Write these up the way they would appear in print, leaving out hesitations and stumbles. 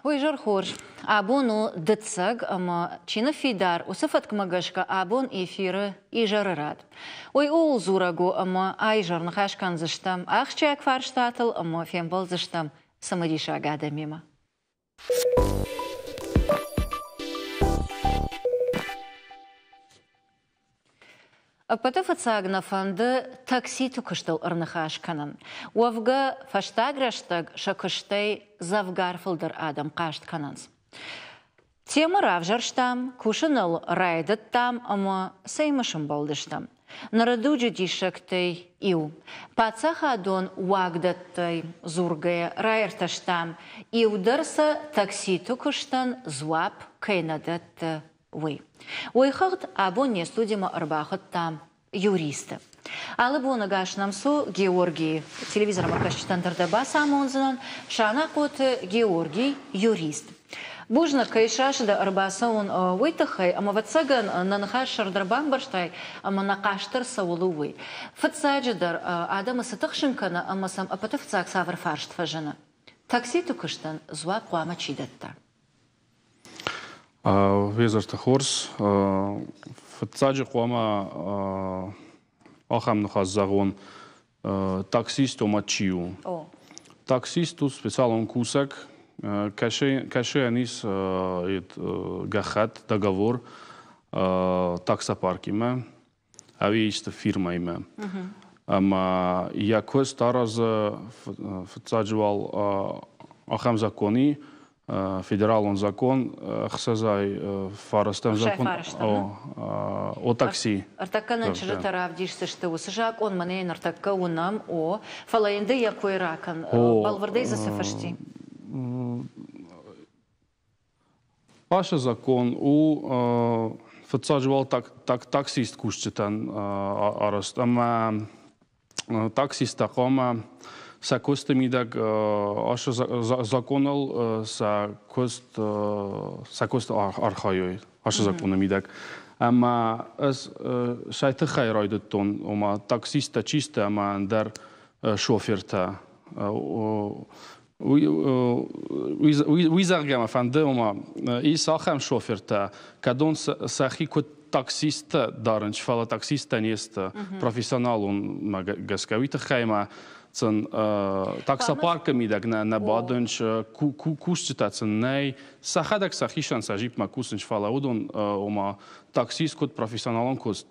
Уый зӕр хорз. Абон у дыццӕг ӕмӕ чи ныффидар, уыцы фӕткмӕ гӕсгӕ абон эфиры изӕры рад. Уый ууыл дзурӕг у, ӕмӕ аизӕр ныхас кӕндзыстӕм ахсджиаг фарстатыл ӕмӕ фембӕлдзыстӕм цымыдисаг адӕмимӕ. Ӕппӕты фыццаг нӕ фӕнды такситы куыстыл ӕрныхас кӕнын. Уӕвгӕ, фӕстаг рӕстӕг сӕ куыстӕй дзӕвгар фылдӕр адӕм хъаст кӕнынц. Темӕ равзӕрстам, кусын ыл райдыдтам ӕмӕ цӕймӕ сӕмбӕлдыстӕм. Ныры дуджы диссӕгтӕй иу. Паддзахадон уагдӕттӕй дзургӕйӕ раиртӕстам, иу дӕр сӕ такситы куыстӕн дзуапп кӕй нӕ дӕтты, уый. Уый хыгъд абон не студимӕ ӕрбахуыдтам юристы. Алы боны гӕс нӕм цу Георгийы. Телевизормӕ кӕсджытӕн дӕр дӕ бацамондзынӕн. Санахъоты Георгий, юрист. Бузныг, кӕй сразы дӕ ӕрбацӕуын, уый тыххӕй, ӕмӕ, ӕвӕццӕгӕн, нӕ ныхас сӕр дӕр бамбӕрстай ӕмӕ нӕ хъаст дӕр цӕуыл у, уый. Фыццаджыдӕр, адӕмы цы тыхсын кӕны ӕмӕ сӕм ӕппӕты фыццаг цавӕр фарст фӕзыны? Такситы куыстӕн дзуапп хъуамӕ чи дӕтта? Везырты хорз. Фыццаджы хъуамӕ ахӕм ныхас зӕгъон, таксист ома чи у? Таксист у специалон кусӕг, кӕсӕн ис гӕххӕтт, договор таксопаркимӕ. Ӕви исты фирмӕимӕ. Ӕмӕ йӕ куыст аразы фыццаджы уал ахӕм закон и, федералон закон, ӕхсӕзӕй фарӕстӕм закон о такси. Ӕртӕккӕ нын чызджытӕ равдисдзысты уыцы закъон, мӕнӕ йын ӕртӕккӕ уынӕм, о, фӕлӕ йын ды йӕ кой ракӕн, бӕлвырдӕй дзы цы фысти? Ацы закон у фыццаджы уал таксист кусджытӕн арӕзт ӕмӕ таксисттӕ хъуамӕ сӕ куысты мидӕг ацы законыл сӕ куыст сӕ куыст архайой ацы законы мидӕг. Ӕмӕ ӕз сӕ тыххӕй райдыдтон, ома таксисттӕ чи сты ӕмӕ ӕндӕр шофертӕ. Уый зӕгъгӕ мӕ фӕнды, ома ис ахӕм шофертӕ, кӕдон сӕхи куыд таксисттӕ дарынц, фӕлӕ таксисттӕ не сты профессионалонмӕ гӕсгӕ. Уый тыххӕй ма сын таксопаркы мидӕг нӕ бадынц, кусджытӕ сын нӕй, сӕхӕдӕг сӕхицӕн сӕ джипмӕ кусынц, фӕлӕ уыдон, ома таксист куыд профессионалон куыст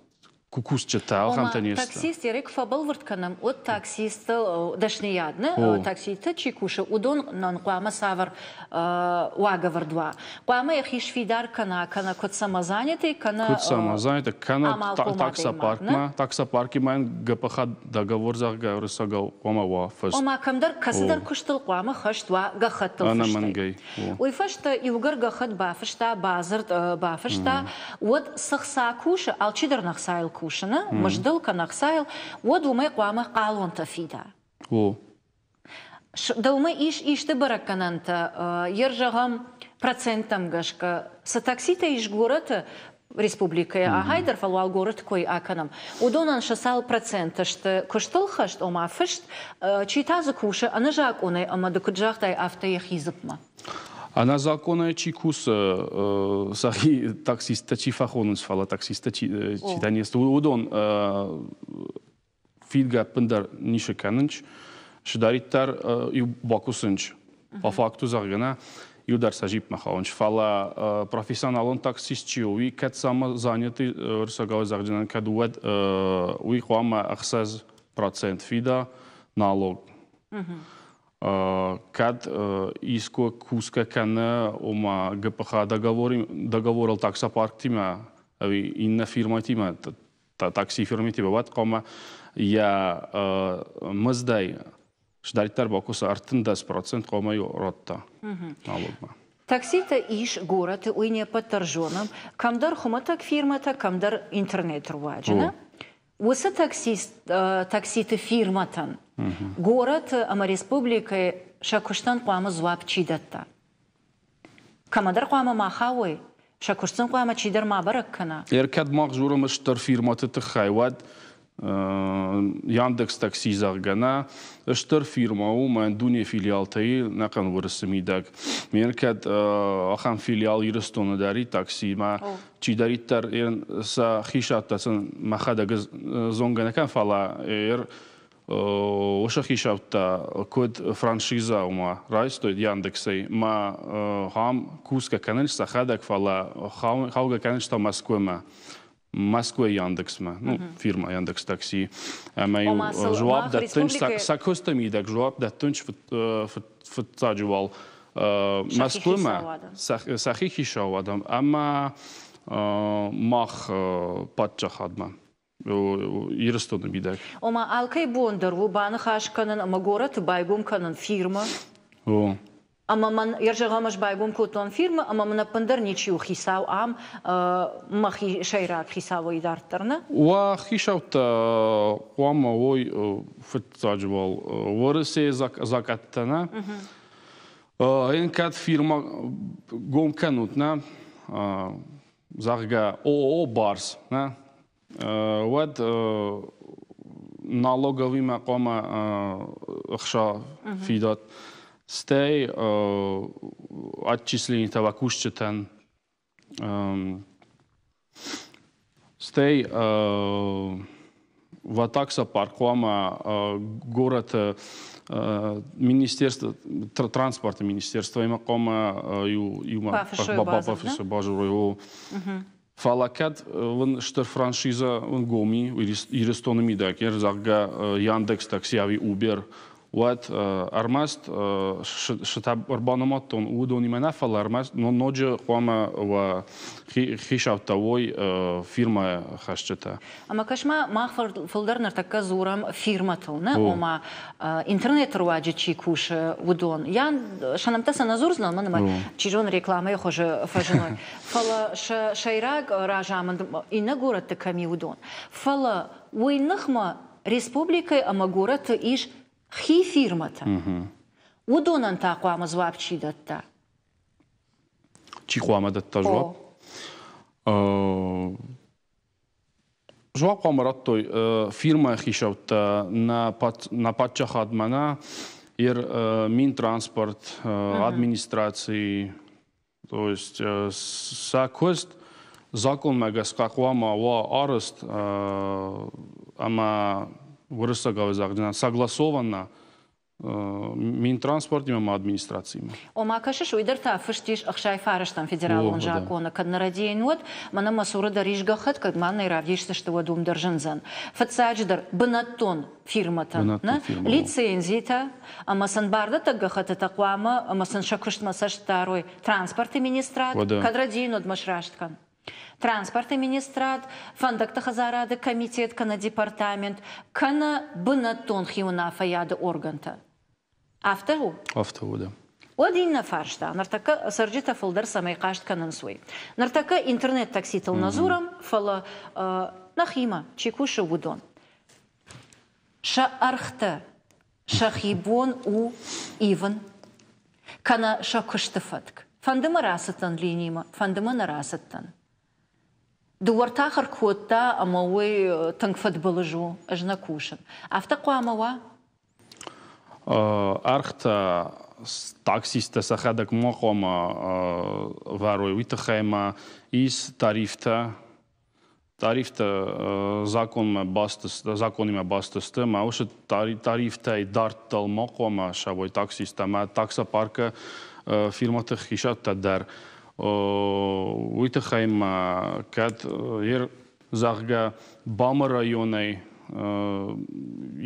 кусджытӕ, ахӕмтӕ не сты. Таксист Ерек фӕбӕлвырд кӕнӕм, уӕд таксисты дӕсныйад, нӕ такситӕ чи кусы, уыдонӕн хъуамӕ цавӕр уагӕвӕрд уа? Хъуамӕ йӕхи сфидар кӕна, кӕнӕ куыд самозанятый, кӕнӕ Куыд самозанятый, кӕнӕ таксопаркмӕ, таксопаркимӕ ГПХ договор, зӕгъгӕ, уырыссагау хъуамӕ уа фыст. Ома кӕмдӕр кӕцыдӕр куыстыл хъуамӕ хӕст уа гӕххӕттыл фыстӕй. Ӕнӕмӕнгӕй. Уый фӕстӕ иугӕр гӕххӕтт бафыста, бадзырд бафыста, уӕд цы хца кусы, алчидӕр нӕ хцайыл кусы, нӕ, мыздыл кӕнӕ хцайыл, уӕд уымӕй хъуамӕ хъалонтӕ фида. О. Дӕумӕ ис исты бӕрӕггӕнӕнтӕ, ер зӕгъӕм, проценттӕм гӕсгӕ, цы такситӕ ис горӕты, республикӕйы ахӕй дӕр, фӕлӕ уал горӕты кой акӕнӕм. Уыдонӕн сӕ цал проценты сты куыстыл хӕст, ома фыст, чи та дзы кусы ӕнӕзакъонӕй ӕмӕ ды куыд загътай, афтӕ йӕхи дзыпмӕ? Ӕнӕзакъонӕй чи кусы, сӕхи таксисттӕ чи фӕхонынц, фӕлӕ таксисттӕ чи та не сты, уыдон фидгӕ ӕппындӕр ницы кӕнынц, цыдӕриддӕр иу бакусынц. По факту зӕгъгӕ нӕ, иу дӕр сӕ джипмӕ хауынц. Фӕлӕ профессионалон таксист чи у, уый кӕд самозанятый уырыссагау зӕгъджынӕн кӕд уӕд уый хъуамӕ 6% фида налог. Кӕд искуы кусгӕ кӕны, ома ГПХ договорыл таксопарктимӕ ӕви иннӕ фирмӕтимӕ такси-фирмити уӕд хъуамӕ йӕ мыздӕй сдарддӕр бакуса 13% хъуамӕ радта налогмӕ. Такситӕ ис горӕты, уый не ппӕт дӕр зонӕм. Кӕмдӕр хуымӕтӕг фирмӕтӕ, кӕмдӕр интернет руаджы. Нӕ? Уыцы таксист, такситы фирмӕтӕн горӕты ӕмӕ республикӕйы сӕ куыстӕн хъуамӕ дзуапп чи дӕтта? Кӕмӕдӕр хъуамӕ ма хауой, сӕ куыст сын хъуамӕ чидӕр ма бӕрӕг кӕна. Ӕркӕд мах дзурӕм стыр фирмӕты тыххӕй, уӕд Яндекс Такси, зӕгъгӕ, нӕ стыр фирмӕ у, мӕн дуне филиалтӕ и нӕхъӕн Уырысы мидӕг. Ме кӕд ахӕм филиал Ирыстоны дӕр и такси, мӕ чидӕриддӕр сӕ хисӕуттӕ сын мӕхӕдӕг зонгӕ нӕ кӕн, фӕлӕ уыцы хисӕуттӕ куыд франшизӕ уымӕ райстой Яндексӕй, мӕ хам кусгӕ кӕнынц сӕхӕдӕг, фӕлӕ хаугӕ кӕнынц та Мӕскуымӕ. Мӕскуыйы Яндексмӕ, ну, фирма Яндекс Такси. Ӕмӕ иу жуап дӕттынц, сӕ куысты мидӕг жуап дӕттынц фыццаджы уал Мӕскуымӕ, сӕхи хицауадӕн ӕмӕ мах паддзахадмӕ. Ирыстоны мидӕг. Ома алкӕй бон дӕр у баныхас кӕнын ӕмӕ горӕты байгом кӕнын фирмӕ. О. Ӕмӕ мӕн, йӕ зӕгъӕм, ӕз байгом кодтон фирмӕ, ӕмӕ мын ӕппындӕр ничи у хицау ам, мӕхи сӕйраг хицауӕй дарддӕр, нӕ? Уӕ хицӕуттӕ хъуамӕ уой фыццаджы уал Уӕрӕсейы закъӕттӕ, нӕ? Ын кӕд фирмӕ гом кӕнут, нӕ? Зӕгъгӕ, ООО «Барс», нӕ? Уӕд налоговимӕ хъуамӕ ӕхса фидат. Стӕй отчисленитӕ уӕ кусджытӕн. Стӕй уӕ таксопарк хъуамӕ горӕты министерство, транспорты министерствоимӕ хъуамӕ иумӕ бафысой базурой. Фӕлӕ кӕд уын стыр франшизӕ уын гом и Ирыстоны мидӕг, зӕгъгӕ, Яндекс Такси ӕви Uber, уӕд ӕрмӕст сытӕ ӕрбанымадтон уыдонимӕ нӕ, фӕлӕ ӕрмӕст ноджы хъуамӕ уӕ хицӕуттӕ уой фирмӕйы хӕсджытӕ. Ӕмӕ кӕс-ма, мах фылдӕр ныртӕккӕ дзурӕм фирмӕтыл, нӕ? Ома интернеты руаджы чи кусы, уыдон. Я сӕ нӕмттӕ сӕ нӕ дзурдзынӕн, уымӕн ӕмӕ чи зоны рекламӕйы хуызы фӕзыной. Фӕлӕ сӕ сӕйраг разамынд иннӕ горӕтты кӕм и, уыдон. Фӕлӕ уый ныхмӕ республикӕйы ӕмӕ горӕты ис хи фирмӕтӕ. Уыдонӕн та хъуамӕ дзуапп чи дӕтта? Чи хъуамӕ дӕтта дзуапп? Дзуапп хъуамӕ радтой фирмӕйы хицӕуттӕ нӕ паддзахадмӕ нӕ, Минтранспорт, администраци, то есть сӕ куыст закъонмӕ гӕсгӕ хъуамӕ уа арӕзт ӕмӕ уырыссагау зӕгъдзынӕн согласованно Минтранспортимӕ ӕмӕ администрациимӕ. Ома, кӕсыс, уый дӕр та фыст ис 69 федералон закъоны. Кӕд нӕ рӕдийын, уӕд мӕнӕ мӕ цуры дӕр ис гӕххӕтт, кӕд ма нӕ равдисдзысты, уӕд уым дӕр зындзӕн. Фыццаджыдӕр, бынӕттон фирмӕтӕн нӕ лицензитӕ ӕмӕ сын бардӕттӕг гӕххӕттытӕ хъуамӕ ӕмӕ сын сӕ куыстмӕ цӕст дарой транспорты министрад, кӕд рӕдийын, уӕд мӕ сраст кӕн. Транспорты министрад, фӕндӕгты хӕдзарады комитет кӕнӕ департамент, кӕнӕ бынӕттон хиуынаффӕйады органтӕ. Афтӕ у? Афтӕ у, да. Уӕд иннӕ фарста, ныртӕккӕ цӕрджытӕ фылдӕр цӕмӕй хъаст кӕнынц, уый. Ныртӕккӕ интернет-такситыл нӕ дзурӕм, фӕлӕ нӕхимӕ чи кусы, уыдон. Сӕ ӕргътӕ сӕхи бон у ивын кӕнӕ сӕ куысты фӕтк. Фӕнды мӕ рацыдтӕн линимӕ, фӕнды мӕ нӕ рацыдтӕн. Дыууӕртӕх ӕркодта ӕмӕ уый тынг фыдбылыз у, ӕз нӕ кусын. Афтӕ хъуамӕ уа? Ӕргътӕ таксисттӕ сӕхӕдӕг ма хъуамӕ вӕрой, уый тыххӕй ма ис тарифтӕ. Тарифтӕ законмӕ баст законимӕ баст сты ӕмӕ уыцы тарифтӕй дарддӕр ма хъуамӕ сӕвой таксисттӕ ӕмӕ таксопаркы фирмӕты хицӕуттӕ дӕр. Уый тыххӕй ма кӕд зӕгъгӕ БАМ-ы районӕй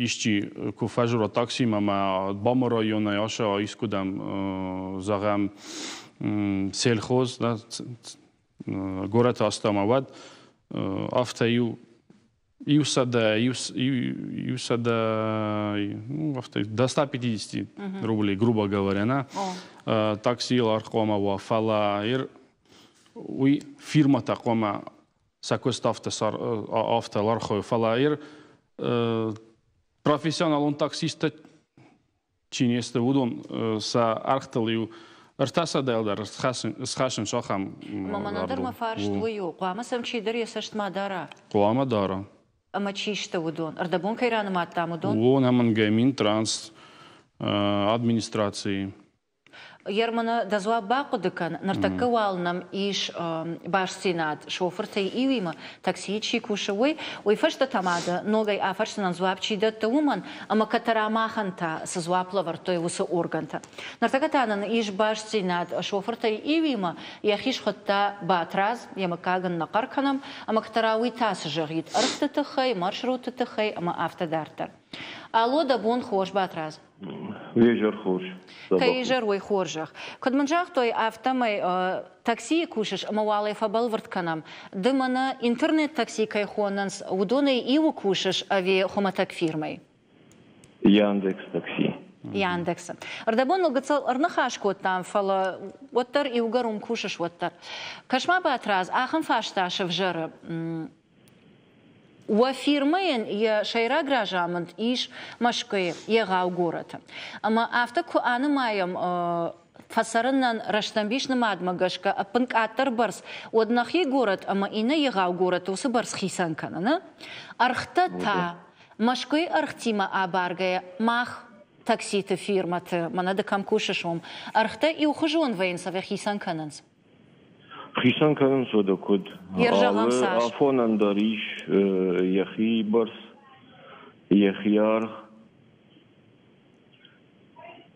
исчи куы фӕзура таксимӕ ӕмӕ БАМ-ы районӕй ацӕуа искуыдӕм, зӕгъӕм, сельхоз, горӕты астӕумӕ, уӕд афтӕ иу 100, ну, афтӕ до 150 рублей, грубо говоря, нӕ таксийыл аргъ хъуамӕ уа, фӕлӕ уый фирмӕтӕ хъуамӕ сӕ куыст афтӕ афтӕ архайой, фӕлӕ профессионалон таксисттӕ чи не сты, уыдон сӕ ӕргътыл иу 300 дӕр схӕссынц ахӕм. Ӕмӕ мӕнӕн дӕр мӕ фарст уый у, хъуамӕ сӕм чидӕр йӕ цӕст ма дара? Хъуамӕ дара. Ӕмӕ чи сты уыдон? Ӕрдӕбон кӕй ранымадтам, уыдон? Уон ӕмӕнгӕ Минтранс, администрацийы. Ермана, дӕ дзуапп бахъуыды кӕн. Ныртӕккӕ уал нӕм ис бастдзинад шофыртӕй иуимӕ, таксийы чи кусы, уый. Уый фӕстӕ та ма дӕ ногӕй афӕрсдзынӕн, дзуапп чи дӕтты, уымӕн, ӕмӕ кӕддӕра махӕн та цы дзуапп лӕвӕрдтой уыцы органтӕ. Ныртӕккӕ та нын ис бастдзинад шофыртӕй иуимӕ, йӕхи схуыдта Батрадз, йӕ мыггаг ын нӕ хъӕр кӕнӕм, ӕмӕ кӕддӕра уый та цы зӕгъид ӕргъты тыххӕй, маршрутты тыххӕй ӕмӕ афтӕ дарддӕр. Алло, дӕ бон хорз, Батрадз. Уе зӕр хорз. Кӕй изӕр, уый хорзӕх. Куыд мын загътой, афтӕмӕй таксийы кусыс ӕмӕ уал ӕй фӕбӕлвырд кӕнӕм. Ды мӕнӕ интернет-такси кӕй хонынц, уыдонӕй иуы кусыс ӕви хуымӕтӕг фирмӕйы? Яндекс такси. Яндексы. Ӕрдӕбон ныл гыццыл ӕрныхас кодтам, фӕлӕ уӕддӕр иугӕр уым кусыс, уӕддӕр. Кӕс-ма, Батрадз, ахӕм фарста сӕвзӕры. Уӕ фирмӕйӕн йӕ сӕйраг разамынд ис Мӕскуыйы, егъау горӕты. Ӕмӕ афтӕ куы анымайӕм, фӕцӕрынӕн рӕстӕмбис нымадмӕ гӕсгӕ ӕппынкъаддӕр бӕрц, уӕд нӕхи горӕт ӕмӕ иннӕ егъау горӕтты уыцы бӕрц хицӕн кӕны. Ӕргътӕ та Мӕскуыйы ӕргътимӕ абаргӕйӕ мах такситы фирмӕты, мӕнӕ ды кӕм кусыс, уым, ӕргътӕ иухуызон вӕййынц ӕви хицӕн кӕнынц? Хицӕн кӕнынц уӕдӕ куыд? Алы афонӕн дӕр ис йӕхи бӕрц, йӕхи аргъ.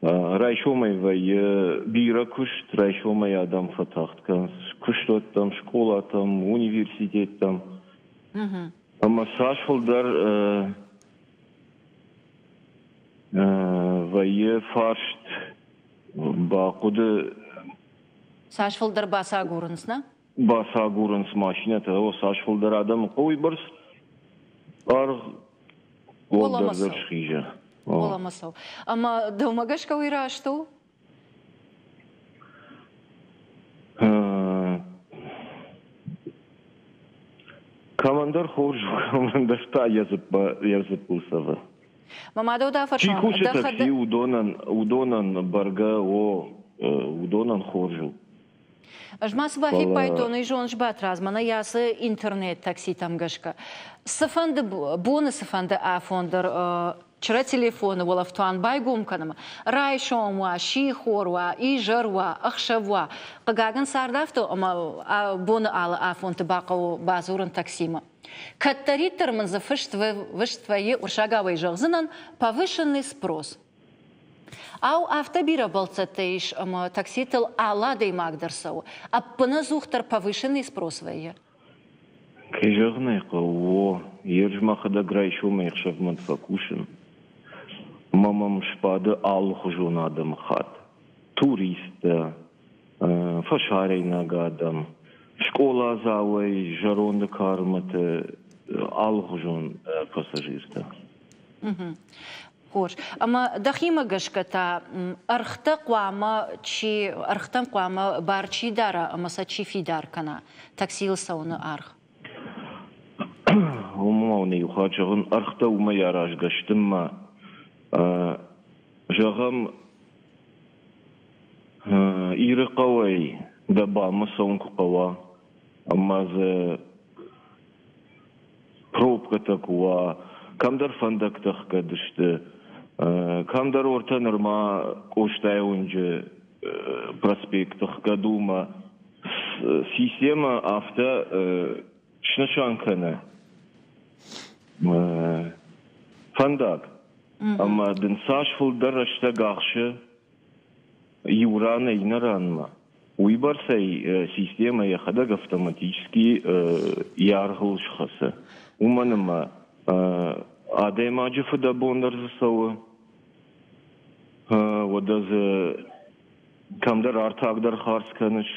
Райсомӕй вӕййы бирӕ куыст, райсомӕй адӕм фӕтагъд кӕнынц куыстуӕттӕм, скъолатӕм, университеттӕм. Ӕмӕ цас фылдӕр вӕййы фарст бахъуыды Цас фылдӕр бацагурынц, нӕ? Бацагурынц машинӕтӕ, о, цас фылдӕр адӕмы хъӕуы, уыйбӕрц аргъ уӕлдӕр дӕр схизы. Уӕлӕмӕ цӕуы. Ӕмӕ дӕумӕ гӕсгӕ уый раст у? Кӕмӕндӕр хорз у, кӕмӕндӕр та йӕ дзыппыл цӕвы. Мӕ мадӕу дӕ Чи кусы такси, уыдонӕн, уыдонӕн бӕргӕ, о, уыдонӕн хорз у. Ӕз ма цы бафиппайдтон, уый зоныс, Батрадз, мӕнӕ йӕ ацы интернет-такситӕм гӕсгӕ. Цыфӕнды боны цыфӕнды афон дӕр чырӕ телефоны уӕлӕфтуан байгом кӕнынмӕ, райсом уа, сихор уа, изӕр уа, ӕхсӕв уа, хъыгагӕн цард афтӕ у, ӕмӕ боны алы афонты бахъӕуы бадзурын таксимӕ. Кӕддӕриддӕр мын дзы фыст вӕййы, уырсагауӕй зӕгъдзынӕн, повышенный спрос. Ау, афтӕ бирӕ бӕлццӕттӕ ис, ӕмӕ такситыл алы адӕймаг дӕр цӕуы. Ӕппынӕдзухдӕр повышенный спрос вӕййы. Кӕй зӕгъын ӕй хъӕуы, о, ерыс мӕхӕдӕг райсомӕй ӕхсӕвмӕ фӕкусын. Ӕмӕ мӕм сбады алыхуызон адӕмыхатт. Туристтӕ, фӕсарӕйнаг адӕм, скъоладзауӕй зӕронды кармӕты алыхуызон пассажиртӕ. Хорз. Ӕмӕ дӕхимӕ гӕсгӕ та ӕргътӕ хъуамӕ чи ӕргътӕм хъуамӕ бар чи дара ӕмӕ сӕ чи фидар кӕна таксийыл цӕуыны аргъ? Уымӕ ма иу хатт зӕгъын, ӕргътӕ уымӕй аразгӕ сты мӕ зӕгъӕм, Ирыхъӕуӕй дӕ бамӕ цӕуын куы хъӕуа ӕмӕ дзы пробкӕтӕ куы уа, кӕмдӕр фӕндӕгтӕ хгӕд сты, кӕмдӕр ортӕ нырма Къостайы уынджы проспекты хгӕд у мӕ системӕ афтӕ снысан кӕны фӕндаг, ӕмӕ дын цас фылдӕр рӕстӕг ахсы иу ранӕй иннӕ ранмӕ, уыйбӕрцӕй системӕ йӕхӕдӕг автоматически йӕ аргъыл схӕцы. Уымӕн ӕмӕ адӕймаджы фыдӕбон дӕр дзы цӕуы, уӕдӕ дзы кӕмдӕр артаг дӕр хардз кӕныс,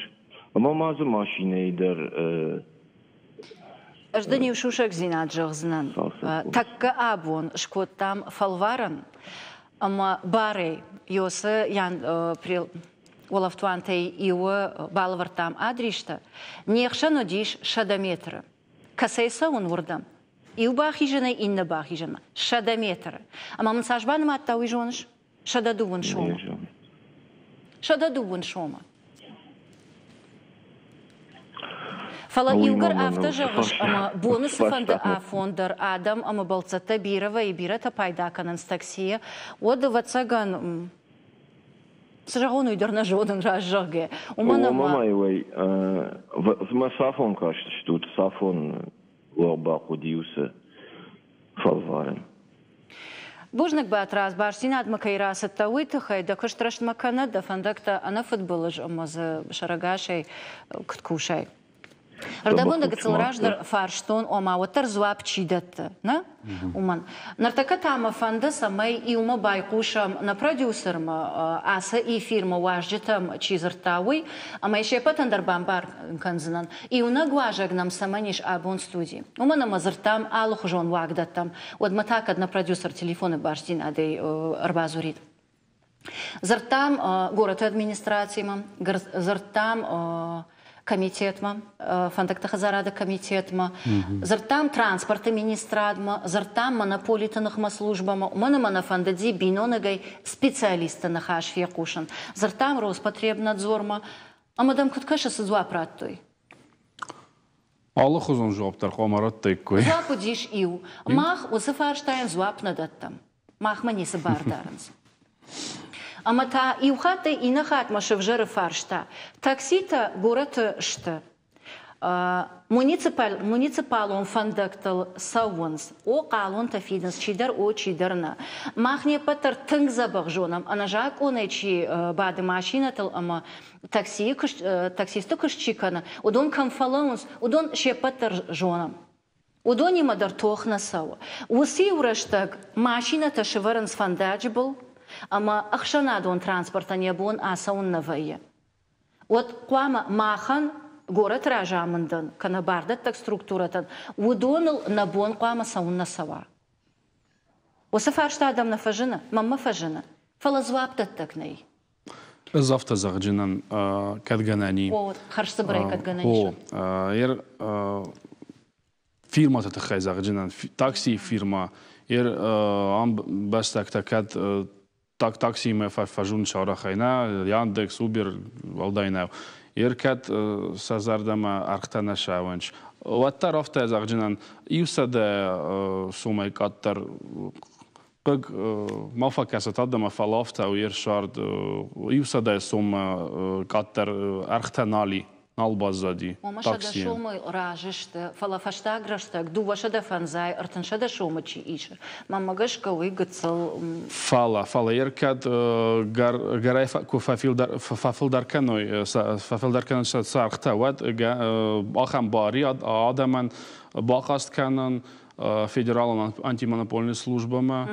ӕмӕ ма дзы машинӕйы дӕр Ӕз дын иу сусӕгдзинад зӕгъдзынӕн. Тӕккӕ абон скодтам фӕлварӕн ӕмӕ барӕй Йосы уӕлӕфтуантӕй иуы балӕвӕрдтам адристӕ. Не хсӕн уыдис 100 метры. Кӕцӕй цӕуын, уырдӕм. Иу бахизӕнӕй иннӕ бахизӕнмӕ. 100 метры. Ӕмӕ мын цас банымадта, уый зоныс? 130 сомы. 130 сомы. Фӕлӕ иугӕр афтӕ зӕгъыс, ӕмӕ боны цыфӕнды афон дӕр адӕм ӕмӕ бӕлццӕттӕ бирӕ вӕййы, бирӕтӕ пайда кӕнынц таксийӕ, уӕд, ӕвӕццӕгӕн, цы зӕгъон, уый дӕр нӕ зонын, раст зӕгъгӕ. Уымӕн ӕмӕ... Уымӕ мӕ цафон кастыстут, цафон уӕ бахъуыди уыцы фӕлварӕн? Бузныг, Батрадз, бастдзинадмӕ кӕй рацыдтӕ, уый тыххӕй. Дӕ куыст рӕстмӕ кӕнӕд, дӕ фӕндӕгтӕ ӕнӕфыдбылыз ӕмӕ дзы сӕрӕгасӕй куыд кусай. Ӕрдӕбоны гыццыл раздӕр фарстон, ома уӕддӕр дзуапп чи дӕтты, нӕ? Уымӕн. Ныртӕккӕ та мӕ фӕнды, цӕмӕй иумӕ байхъусӕм нӕ продюсермӕ, ацы эфирмӕ уазджытӕм чи дзырдта, уый, ӕмӕ се ппӕтӕн дӕр бамбарын кӕндзынӕн, иунӕг уазӕг нӕм цӕмӕн ис абон студийы. Уымӕн ӕмӕ дзырдтам алыхуызон уагдӕттӕм, уӕдмӕ та кӕд нӕ продюсер телефоны бастдзинадӕй ӕрбадзурид. Дзырдтам горӕты администрацимӕ, дзырдтам комитетмӕ, фӕндӕгты хӕдзарады комитетмӕ, дзырдтам транспорты министрадмӕ, дзырдтам монополиты ныхмӕ службӕмӕ, уымӕн ӕмӕ нӕ фӕндыди биноныгӕй специалистты ныхас фехъусын. Дзырдтам Роспотребнадзормӕ. Ӕмӕ дӕм куыд кӕсы, цы дзуапп радтой? Алыхуызон дзуапп дӕр хъуамӕ радтаиккой. Дзуапп уыдис иу. Мах уыцы фарстайӕн дзуапп нӕ дӕттӕм. Махмӕ ницы бар дарынц. Ӕмӕ та иу хаттӕй иннӕ хатмӕ сӕвзӕры фарста. Такситӕ горӕты сты. Муниципалон фӕндӕгтыл цӕуынц. О, хъалонтӕ фидынц чидӕр, о, чидӕр нӕ. Мах не ппӕт дӕр тынг дзӕбӕх зонӕм, ӕнӕзакъонӕй чи бады машинӕтыл ӕмӕ таксийы куыст, таксисты куыст чи кӕны, уыдон кӕм фӕлӕууынц, уыдон се ппӕт дӕр зонӕм. Уыдонимӕ дӕр тох нӕ цӕуы. Уыцы-иу рӕстӕг машинӕтӕ сывӕрынц фӕндаджы был ӕмӕ ӕхсӕнадон транспортӕн йӕ бон ацӕуын нӕ вӕййы. Уӕд хъуамӕ махӕн, горӕты разамындӕн кӕнӕ бардӕттӕг структурӕтӕн, уыдоныл нӕ бон хъуамӕ цӕуын нӕ цӕуа. Уыцы фарста адӕм нӕ фӕзыны, мӕнмӕ фӕзыны, фӕлӕ дзуапдӕттӕг нӕй. Ӕз афтӕ зӕгъджынӕн, кӕд гӕнӕн и. О, хӕрзцыбырӕй кӕд гӕнӕн ис. О, фирмӕты тыххӕй зӕгъджынӕн, таксийы фирмӕ, ам бӕстӕгтӕ кӕд таксимӕ фӕзунц арӕхӕй нӕ, Яндекс, Uber, уӕлдай нӕу. Кӕд сӕ зӕрдӕмӕ ӕргътӕ нӕ сӕвӕнч. Уӕддӕр афтӕ зӕгъджынӕн, 100 сомӕй къаддӕр хъыг ма фӕкӕсӕт адӕмӕ, фӕлӕ афтӕ у ӕрсард 100 соммӕ къаддӕр ӕргътӕ нал и, нал баззади. Ома 100 сомы разы сты, фӕлӕ фӕстаг рӕстӕг 250, 300 сомы чи исы, мӕнмӕ гӕсгӕ уый гыццыл... Фӕлӕ ер кӕд гӕрӕй куы фӕфылдӕр кӕной, фӕфылдӕр кӕнын сӕ ӕргътӕ, уӕд ахӕм бари адӕмӕн бахъаст кӕнын федералон антимонопольный службӕмӕ,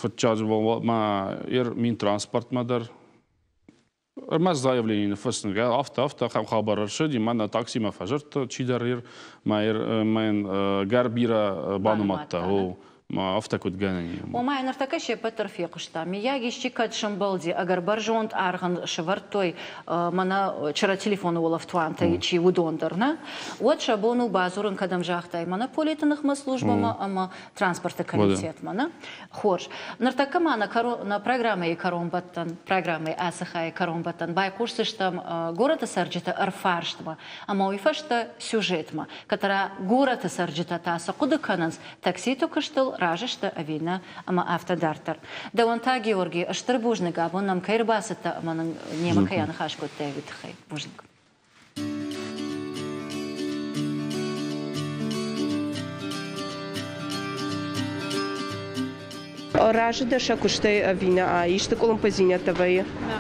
фыццаджы ма Минтранспортмӕ дӕр. Ӕрмӕст заявление ныффыссын, афтӕ, афтӕ, ахӕм хабар ӕрцыди, мӕнӕ таксимӕ фӕзырдта чидӕр мӕн гӕр бирӕ банымадта. О, ма афтӕ куыд гӕнӕн и? Ома, ныртӕккӕ се ппӕт дӕр фехъуыстам. Миййаг исчи кӕд сӕмбӕлди, ӕгӕр бӕрзонд аргъ ын сӕвӕрдтой, мӕнӕ чырӕ телефоны уӕлӕфтуантӕй чи, уыдон дӕр, нӕ? Уӕд сӕ бон у бадзурын, кӕдӕм загътай, монополиты ныхмӕ службӕмӕ ӕмӕ транспорты комитетмӕ, нӕ? Хорз. Ныртӕккӕ ма нӕ программӕйы кӕронбӕттӕн, программӕйы ацы хайы кӕронбӕттӕн байхъусдзыстӕм горӕты цӕрджыты ӕрфарстмӕ ӕмӕ уый фӕстӕ сюжетмӕ, кӕддӕра горӕты цӕрджытӕ та цы хъуыды кӕнынц такситы куыстыл, разы сты ӕви нӕ, ӕмӕ афтӕ дарддӕр. Дӕуӕн та, Георги, стыр бузныг, абон нӕм кӕй ӕрбацыдтӕ ӕмӕ нын немӕ кӕй аныхас кодтай, уый тыххӕй. Бузныг. Разы дӕ сӕ куыстӕй ӕви нӕ? Исты къуылымпыдзинӕдтӕ вӕййы? Нӕ,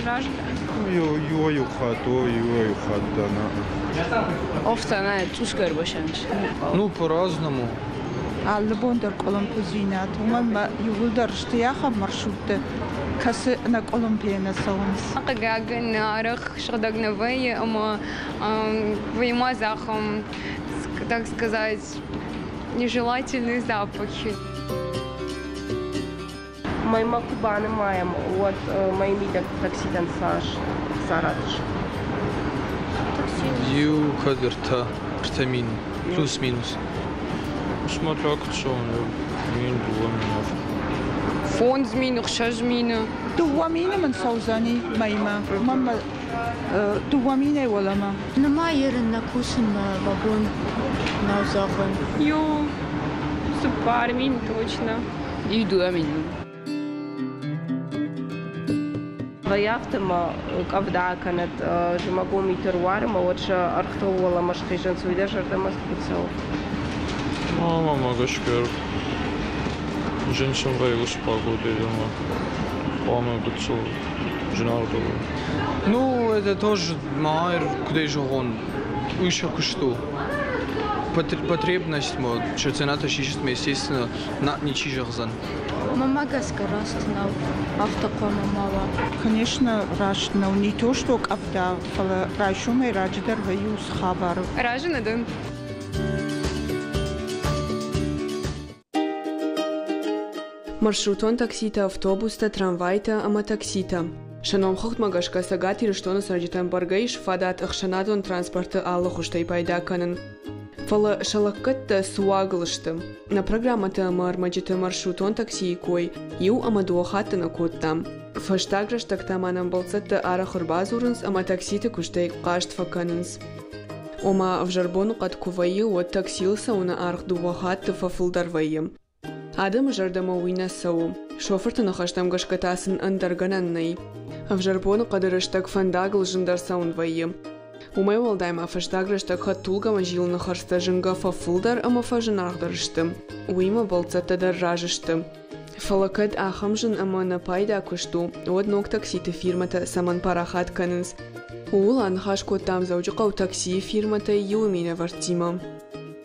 разы дӕн. Иуӕй-иу хатт, о, иуӕй-иу хатт дӕ нӕ. Офтӕ нӕ, цъусгай ӕрбасӕныс. Ну, по-разному. Алы бон дӕр къуылымпыдзинад, уымӕн ӕмӕ иууылдӕр сты ахӕм маршрутты, кӕцы ӕнӕкъуылымпыйӕ нӕ цӕуынц. Хъыгагӕн, арӕх сыгъдӕг нӕ вӕййы ӕмӕ вӕййы ма дзы ахӕм, так сказать, нежелательные запахи. Мӕймӕ куы банымайӕм, уӕд мӕйы мидӕг такситӕн цас ӕхца ратыс? Иу кӕд 3 3000, плюс-минус. Смотря куыд цӕуын, 1000, 2000. 5000, 6000. 2000 мын цӕудзӕни мӕймӕ. Мӕнмӕ 2000-ӕй уӕлӕмӕ. Нырма ерын нӕ кусын мӕ бон нӕу зӕгъын. Иу 4000 точно. Иу 2000. Вӕййы афтӕ ӕмӕ къӕвда кӕнӕд, зымӕгон мит ӕруары ӕмӕ уӕд сӕ ӕргътыл уӕлӕмӕ схизынц, уый дӕ зӕрдӕмӕ куыд цӕуы? Мамӕ гӕсгӕ зын сын вӕййы уыцы погодӕйы ӕмӕ хъуамӕ гыццыл зынаргъдӕр уой. Ну, это тоже мӕ куыдӕй зӕгъон, уый сӕ куыст у. Потребность, сӕ ценӕтӕ сисынмӕ, естественно, ничи зӕгъдзӕн. Мӕнмӕ гӕсгӕ раст нӕу, афтӕ хъуамӕ ма уа. Конечно, раст нӕу не то что къӕвда, фӕлӕ райсомӕй раджы дӕр вӕййы уыцы хабар. Разы нӕ дӕн. Маршрутон такситӕ, автобустӕ, трамвайтӕ ӕмӕ такситӕ. Сӕ номхыгъдмӕ гӕсгӕ Цӕгат Ирыстоны цӕрджытӕн бӕргӕ ис фадат ӕхсӕнадон транспорты алы хуызтӕй пайда кӕнын. Фӕлӕ сӕ лӕггӕдтӕ цы уагыл сты? Нӕ программӕтӕ ӕмӕ ӕрмӕджыты маршрутон таксийы кой иу ӕмӕ дыууӕ хатты нӕ кодтам. Фӕстаг рӕстӕг та ма нӕм бӕлццӕттӕ арӕх ӕрбадзурынц ӕмӕ такситы куыстӕй хъаст фӕкӕнынц. Ома, ӕвзӕр боныхъӕд куы вӕййы, уӕд таксийыл цӕуыны аргъ дыууӕ хатты фӕфылдӕр вӕййы. Адӕмы зӕрдӕмӕ уый нӕ цӕуы. Шофырты ныхӕстӕм гӕсгӕ та сын ӕндӕр гӕнӕн нӕй. Ӕвзӕр боныхъӕды рӕстӕг фӕндагыл зындӕр цӕуын вӕййы. Уымӕй уӕлдай ма фӕстаг рӕстӕг хӕдтулгӕмӕ зилыны хӕрдзтӕ зынгӕ фӕфылдӕр ӕмӕ фӕзынаргъдӕр сты. Уыимӕ бӕлццӕттӕ дӕр разы сты. Фӕлӕ кӕд ахӕм зын ӕмӕ ӕнӕпайда куыст у, уӕд ног такситы фирмӕтӕ цӕмӕн парахат кӕнынц? Ууыл аныхас кодтам Дзӕуджыхъӕуы таксийы фирмӕтӕй иуы минӕвӕрттимӕ.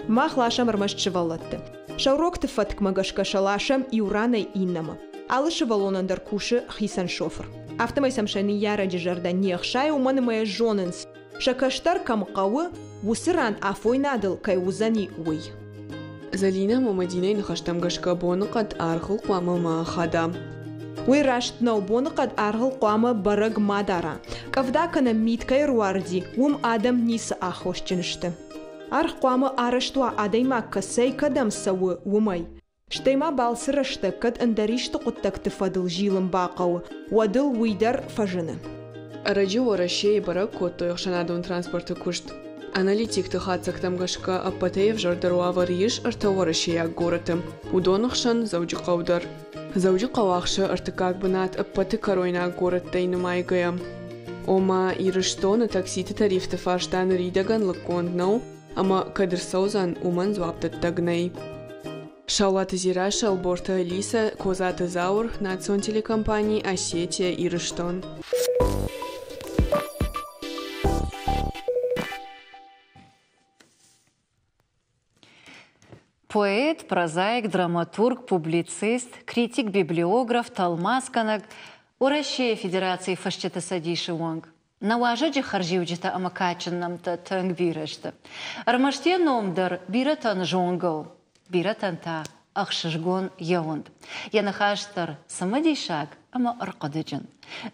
Мах ласӕм ӕрмӕст сывӕллӕтты. Сӕ урокты фӕткмӕ гӕсгӕ сӕ ласӕм иу ранӕй иннӕмӕ. Алы сывӕллонӕн дӕр кусы хицӕн шофыр. Афтӕмӕй сӕм сӕ ныййарӕджы зӕрдӕ не хсайы, уымӕн ӕмӕ йӕ зонынц, сӕ кӕстӕр кӕм хъӕуы, уыцы ран афойнадыл кӕй уыдзӕни, уый. Зӕлинӕ ӕмӕ Мадинӕйы ныхӕстӕм гӕсгӕ боныхъӕд аргъыл хъуамӕ ма ахада. Уый раст нӕу, боныхъӕд аргъыл хъуамӕ бӕрӕг ма дара. Къӕвда кӕнӕ мит кӕй ӕруарыди, уым адӕм ницы аххосджын сты. Аргъ хъуамӕ арӕзт уа, адӕймаг кӕцӕй кӕдӕм цӕуы, уымӕй. Стӕй ма балцы рӕстӕг кӕд ӕндӕр исты хъуыддӕгты фӕдыл зилын бахъӕуы, уӕд ыл уый дӕр фӕзыны. Ӕрӕджы Уӕрӕсейы бӕрӕг кодтой ӕхсӕнадон транспорты куыст. Аналитикты хатдзӕгтӕм гӕсгӕ ӕппӕтӕй ӕвзӕрдӕр уавӕр ис ӕртӕ уӕрӕсейаг горӕты, уыдоны хсӕн Дзӕуджыхъӕу дӕр. Дзӕуджыхъӕу ахсы ӕртыккаг бынат ӕппӕты кӕройнаг горӕттӕй нымайгӕйӕ. Ома, Ирыстоны такситы тарифты фарста ныридӕгӕн лыггонд нӕу ӕмӕ кӕд ӕрцӕудзӕн, уымӕн дзуапдӕттӕг нӕй. Саулаты Зирӕ, Ӕлборты Алисӕ, Козаты Зауыр, национ телекомпани «Осетия, Ирыстон». Поэт, прозаик, драматург, публицист, критик, библиограф, тӕлмацгӕнӕг, Уӕрӕсейы Федерацийы Фысджыты Цӕдисы уӕнг. Нӕ уазӕджы хӕрзиуджытӕ ӕмӕ кадджын нӕмттӕ тынг бирӕ сты. Ӕрмӕст йӕ ном дӕр бирӕтӕн зонгӕ у, бирӕтӕн та ӕхсызгон йӕ уынд. Йӕ ныхас дӕр цымыдисаг ӕмӕ ӕрхъуыдыджын.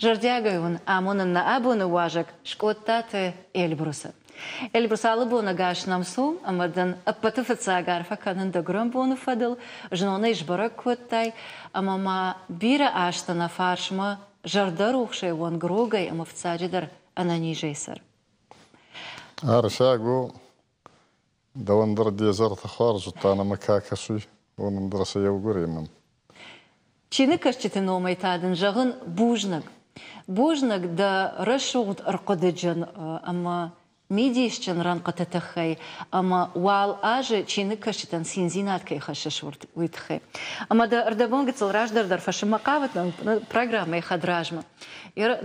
Зӕрдиагӕй уын амонын нӕ абоны уазӕг Скъодтаты Эльбрусы. Эльбрус, алы бон ӕгас нӕм цу ӕмӕ дын ӕппӕты фыццаг арфӕ кӕнын дӕ гуырӕн боны фӕдыл, знон ӕй сбӕрӕг кодтай ӕмӕ ма бирӕ азты нӕ фарсмӕ зӕрдӕрухсӕй, уӕнгрогӕй ӕмӕ фыццаджыдӕр ӕнӕнизӕй цӕр. Арфиаг у, дӕуӕн дӕр де зӕртӕ хуарз зудтан ӕма ка кӕсуй, уонӕн дӕр сӕ еугуремӕн. Чиныгкӕсджыты номӕй та дын зӕгъын бузныг. Бузныг дӕ рӕсугъд ӕрхъуыдыджын ӕмӕ мидисджын рӕнхъыты тыххӕй ӕмӕ уал азы чиныгкӕсджытӕн циндзинад кӕй хӕссыс, уый тыххӕй. Ӕмӕ дӕ ӕрдӕбон гыццыл раздӕр дӕр фӕсыммӕ хъавыдтӕн программӕйы хӕдразмӕ.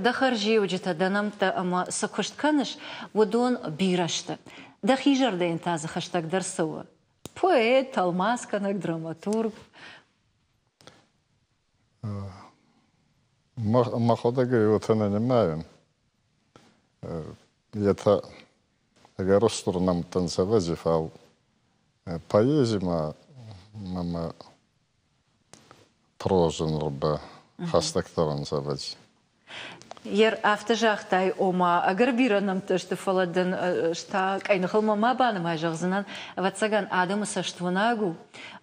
Дӕ хӕрзиуджытӕ, дӕ нӕмттӕ ӕмӕ цы куыст кӕныс, уыдон бирӕ сты. Дӕхи зӕрдӕйӕн та дзы хӕстӕгдӕр цы у? Поэт, тӕлмацгӕнӕг, драматург. Мӕхуӕдӕг ӕй уотӕ нӕ нимайун. Етӕ ӕгӕр устур нӕмттӕ нцӕ ӕвӕдзи, фал поэзи ма мӕмӕ прозӕ нур ба хӕстӕгдӕр ӕнцӕ ӕвӕдзи. Ер афтӕ загътай, ома ӕгӕр бирӕ нӕмттӕ сты, фӕлӕ дын ӕз та къӕйныхыл мӕ ма банымай, зӕгъдзынӕн, ӕвӕццӕгӕн, адӕмы цӕстуынаг у,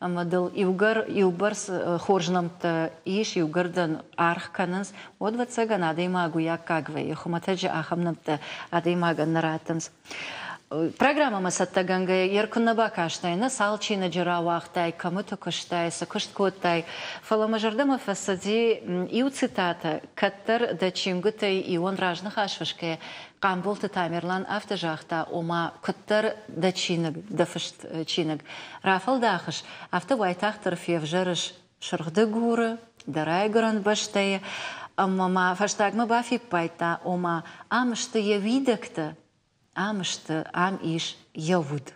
ӕмӕ дыл иугӕр иубӕрц хорз нӕмттӕ ис, иугӕр дын аргъ кӕнынц, уӕд, ӕвӕццӕгӕн, адӕймаг уый аккаг вӕййы, хуымӕтӕджы ахӕм нӕмттӕ адӕймагӕн нӕ раттынц. Программӕмӕ цӕттӕгӕнгӕйӕ йӕ куыннӕ бакастай, нӕ цал чиныджы рауагътай, кӕмыты куыстай, цы куыст кодтай, фӕлӕ мӕ зӕрдӕмӕ фӕцыди иу цитатӕ, кӕддӕр дӕ чингуытӕй иуӕн разныхас фысгӕйӕ Хъамболты Тамерлан афтӕ загъта, ома куыддӕр дӕ чиныг, дӕ фыст чиныг рафӕлдахыс, афтӕ уайтагъддӕр февзӕрыс Сырх Дыгуры, дӕ райгуырӕн бӕстӕйы, ӕмӕ ма фӕстагмӕ бафиппайдта, ома ам сты йӕ уидӕгтӕ, ам сты, ам ис йӕ уд.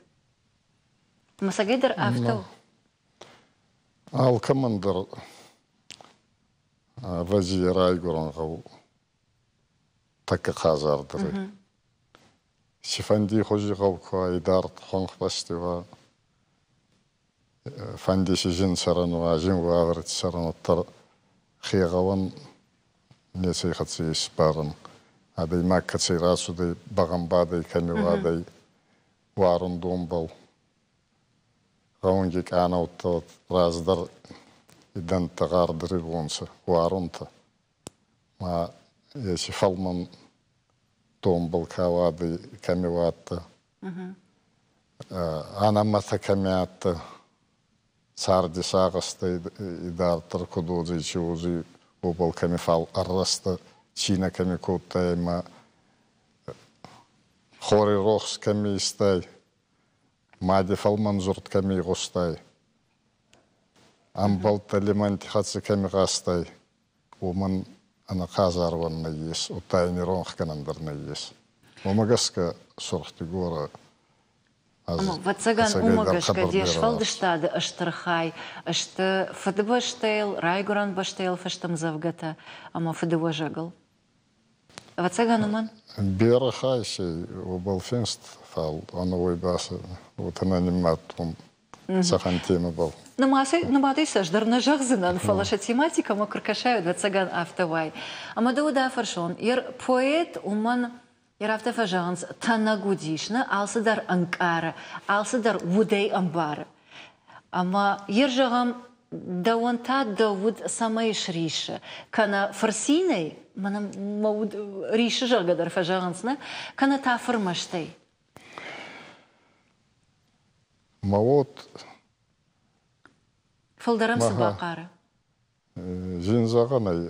Ӕмӕ цӕгӕйдӕр афтӕ у. Алкӕмӕн дӕр ӕвӕдзи йӕ райгуырӕн гъӕу тӕккӕ хъазардӕр ӕй. Цифӕнди хузи гъӕу ку уа, идард хуӕнхбӕсти уа, фӕнди си зин цӕрӕн уа, зин уавӕрти цӕрӕн, уӕддӕр хе гъӕуӕн нецӕй хӕццӕ исбарӕн. Адӕймаг кӕцӕй рацудӕй, бӕгъӕнбадӕй кӕми уадӕй, уарун донбӕл. Гъӕунги къанӕуттӕ раздӕр идӕнттӕ гъардӕриуонцӕ уарунтӕ. Ма еци фӕлмӕн донбӕл ка уадӕй, кӕми уадтӕ, ӕнӕмӕтӕ кӕми адтӕ, царди сагъӕстӕ идарддӕр куд уодзӕй, ци уодзӕй, уобӕл кӕми фал ӕррӕстӕ цийнӕ кӕми кодтай ӕма хори рохс кӕми истай, мади фӕлмӕн дзурд кӕми игъустай, ӕмбӕлттӕ лимӕнти хӕццӕ кӕми гъазтай, уомӕн ӕнӕхъазар уӕн нӕййес, удта ин иронхгӕнӕн дӕр нӕййес. Уомӕ гӕсгӕ Сурх Дигорӕ Ӕвӕццӕгӕн, уымӕ гӕсгӕ де сфӕлдыстады стыр хай сты Фыдыбӕстӕйыл, Райгуырӕн бӕстӕйыл фыст ӕмдзӕвгӕтӕ ӕмӕ фыдыуӕзӕгыл. Ӕвӕццӕгӕн, уымӕн? Берӕ хай си уобӕл финст, фал ӕнӕуой ба уотӕ нӕ нимадтон цӕхӕн темӕбӕл. Нымадӕй сӕ ӕз дӕр нӕ зӕгъдзынӕн, фӕлӕ сӕ тематикӕмӕ куы ркӕсай, ӕвӕццӕгӕн, афтӕ уай. Ӕмӕ дӕ уд афӕрсон, ер поэт уымӕн Йӕ афтӕ фӕзӕгъынц, тӕнӕг уыдис, нӕ алцыдӕр ӕнкъары, алцыдӕр удӕй ӕмбары. Ӕмӕ йе зӕгъӕм, дӕуӕн та дӕ уд цӕмӕй сриссы, кӕнӕ фырцинӕй, мӕнӕ мӕ уд риссы, зӕгъгӕ дӕр фӕзӕгъынц, нӕ, кӕнӕ та фырмӕстӕй. Мӕ уод Фылдӕр ӕм цы бахъары? Зин зӕгъӕн ӕй,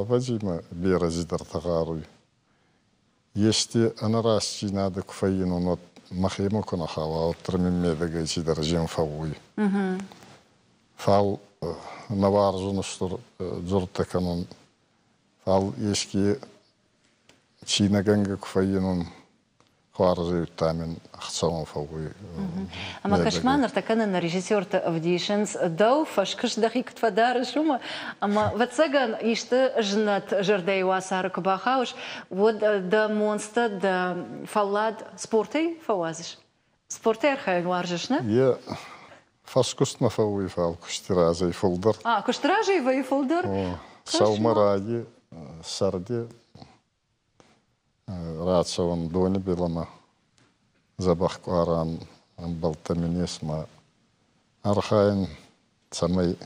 ӕвӕдзи мӕ берӕ цидӕртӕ гъаруй. Ести ӕнӕрастдзийнадӕ ку фӕййинун, уӕд мӕхемӕ ку нӕ хауа, уӕддӕр мин медӕгӕй цидӕр зин фӕууй. Фал нӕ уарзун устур дзурдтӕ кӕнун. Фал еске цийнӕгӕнгӕ ку фӕййинун, хуарзӕй мин ӕхцӕуӕн фӕууй. Ӕмӕ кӕс-ма, ныртӕккӕ нын нӕ режиссертӕ ӕвдисынц дӕу, фӕскуыст дӕхи куыд фӕдарыс, уымӕ. Ӕмӕ, ӕвӕццӕгӕн, исты знӕт зӕрдӕйы уацары куы бахауыс, уӕд дӕ монцтӕ, дӕ фӕллад спортӕй фӕуадзыс? Спортӕй архайын уарзыс, нӕ? Е фӕскуыстмӕ фӕууй, фал кусти разӕй фулдӕр. А, куысты разӕй вӕййы фулдӕр? Сӕумӕраги, сӕрди рацӕуӕн дони билӕмӕ дзӕбӕх къуарӕн ӕмбӕлттӕ мин ес ма архайӕн, цӕмӕй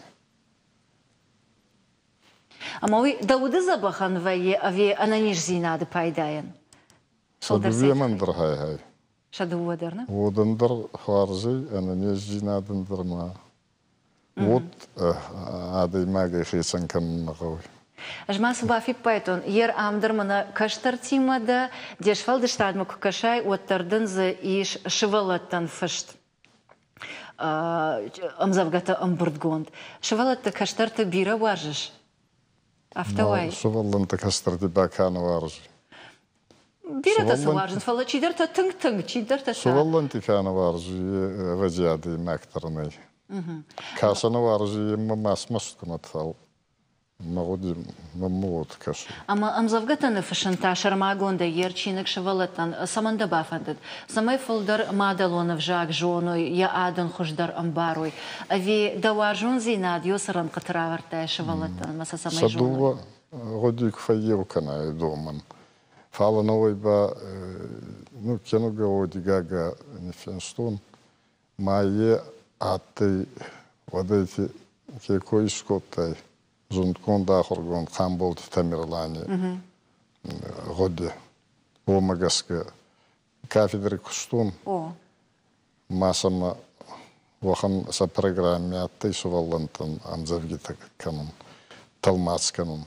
Ӕмӕ уый дӕ уды дзӕбӕхӕн вӕййы ӕви ӕнӕниздзинады пайдайӕн? Сӕ дууемӕн дӕр хай-хай. Сӕ дыууӕ дӕр, нӕ? Уодӕн дӕр хуарзӕй, ӕнӕнездзийнадӕн дӕр ма Уод адӕймагӕй хецӕн кӕнун нӕ гъӕуй. Ӕз ма цы бафиппайдтон, ер ам дӕр мӕнӕ кӕстӕртимӕ дӕ, де сфӕлдыстадмӕ куы кӕсай, уӕддӕр дын дзы ис сывӕллӕттӕн фыст ӕмдзӕвгӕтӕ ӕмбырдгонд. Сывӕллӕтты кӕстӕрты бирӕ уарзыс? Афтӕ уай? Сывӕллӕнтӕ кӕстӕрти ба ка нӕ уарзуй? Бирӕтӕ сӕ уарзынц, фӕлӕ чидӕртӕ тынг-тынг, чидӕртӕ та. Сывӕллӕнти ка нӕ уарзуй, ӕвӕдзи адӕймаг дӕр нӕй. Ка сӕ нӕ уарзуй, ма ма смаст кӕнӕд, фал мӕ гъуди мӕммӕ уотӕ кӕсуй. Ӕмӕ ӕмдзӕвгӕтӕ ныффыссын та сӕрмагондӕй йе рчиныг сывӕллӕттӕн цӕмӕн дӕ бафӕндыд? Цӕмӕй фылдӕр мадӕлон ӕвзаг зоной, йӕ адӕн хуыздӕр ӕмбарой? Ӕви дӕ уарзондзинад ё цы рӕнхъыты равӕрдтай сывӕллӕттӕн ӕмӕ сӕ цӕмӕй зоной? гъуди ку фӕййеу кӕна е домӕн. Фал ӕнӕуой ба ну, кенугӕ уодигагӕ ниффинстон, ма е адтӕй уӕдӕйти ке кой искодтай, зундгонд ахургонд Хъамболти Тамерлани гъуди. Уомӕ гӕсгӕ кафедри кустон, ма сӕмӕ уӕхӕн сӕ программи адтӕй сувӕллӕнттӕн ӕмдзӕвгитӕ кӕнун, тӕлмац кӕнун.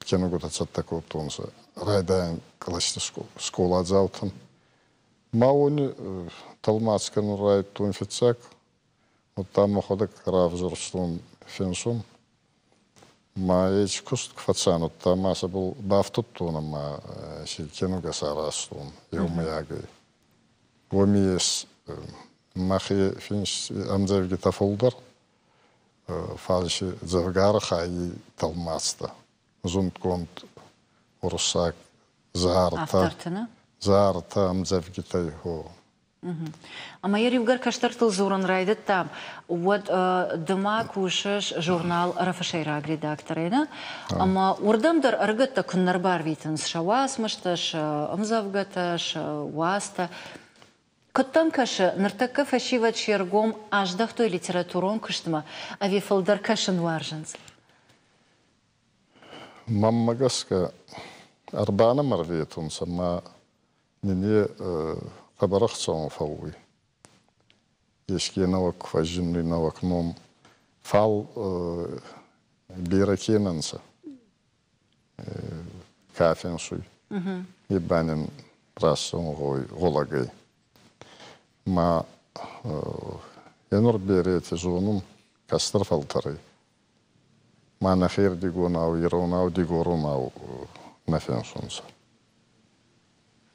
Кенугутӕ цӕттӕ кодтонцӕ райдайӕн кълӕсти скъоладзаутӕн. Ма уони тӕлмац кӕнун райдтон фиццаг, удта мӕхуӕдӕг равзурстон финсун. Ма еци куст ку фӕцан, удта ма сӕбӕл бафтудтон ӕма си кенугӕ саразтон еумӕйагӕй. Уоми ес мӕхе финст ӕмдзӕвгитӕ фулдӕр, фал си дзӕвгарӕ хаййи тӕлмацтӕ, зундгонд уруссаг зартӕ, зартӕ ӕмдзӕвгитӕй. Ӕмӕ йӕ иугӕр кӕстӕртыл дзурын райдыдтам, уӕд ды ма кусыс журнал Ӕрӕфы сӕйраг редакторӕй, нӕ? Ӕмӕ уырдӕм дӕр ӕрыгӕттӕ куыннӕ рбарвитынц сӕ уацмыстӕ, сӕ ӕмдзӕвгӕтӕ, сӕ уацтӕ. Куыд дӕм кӕсы, ныртӕккӕ фӕсивӕд се ргом аздӕхтой литературон куыстмӕ ӕви фылдӕр кӕсын уарзынц? Мӕнмӕ гӕсгӕ, ӕрбанӕм ӕрветунцӕ ма нин е хъӕбӕр ӕхцӕуӕн фӕууй. Еске нӕуӕг ку фӕззиннуй нӕуӕг ном, фал берӕ ке нӕ нцӕ, ка финсуй, е ба нин рацӕун гъӕуй гъулӕгӕй. Ма е нур берети зонун кӕстӕр фӕлтӕрӕй. Ма нӕхердигонау, иронау, дигоронау нӕ финсунцӕ.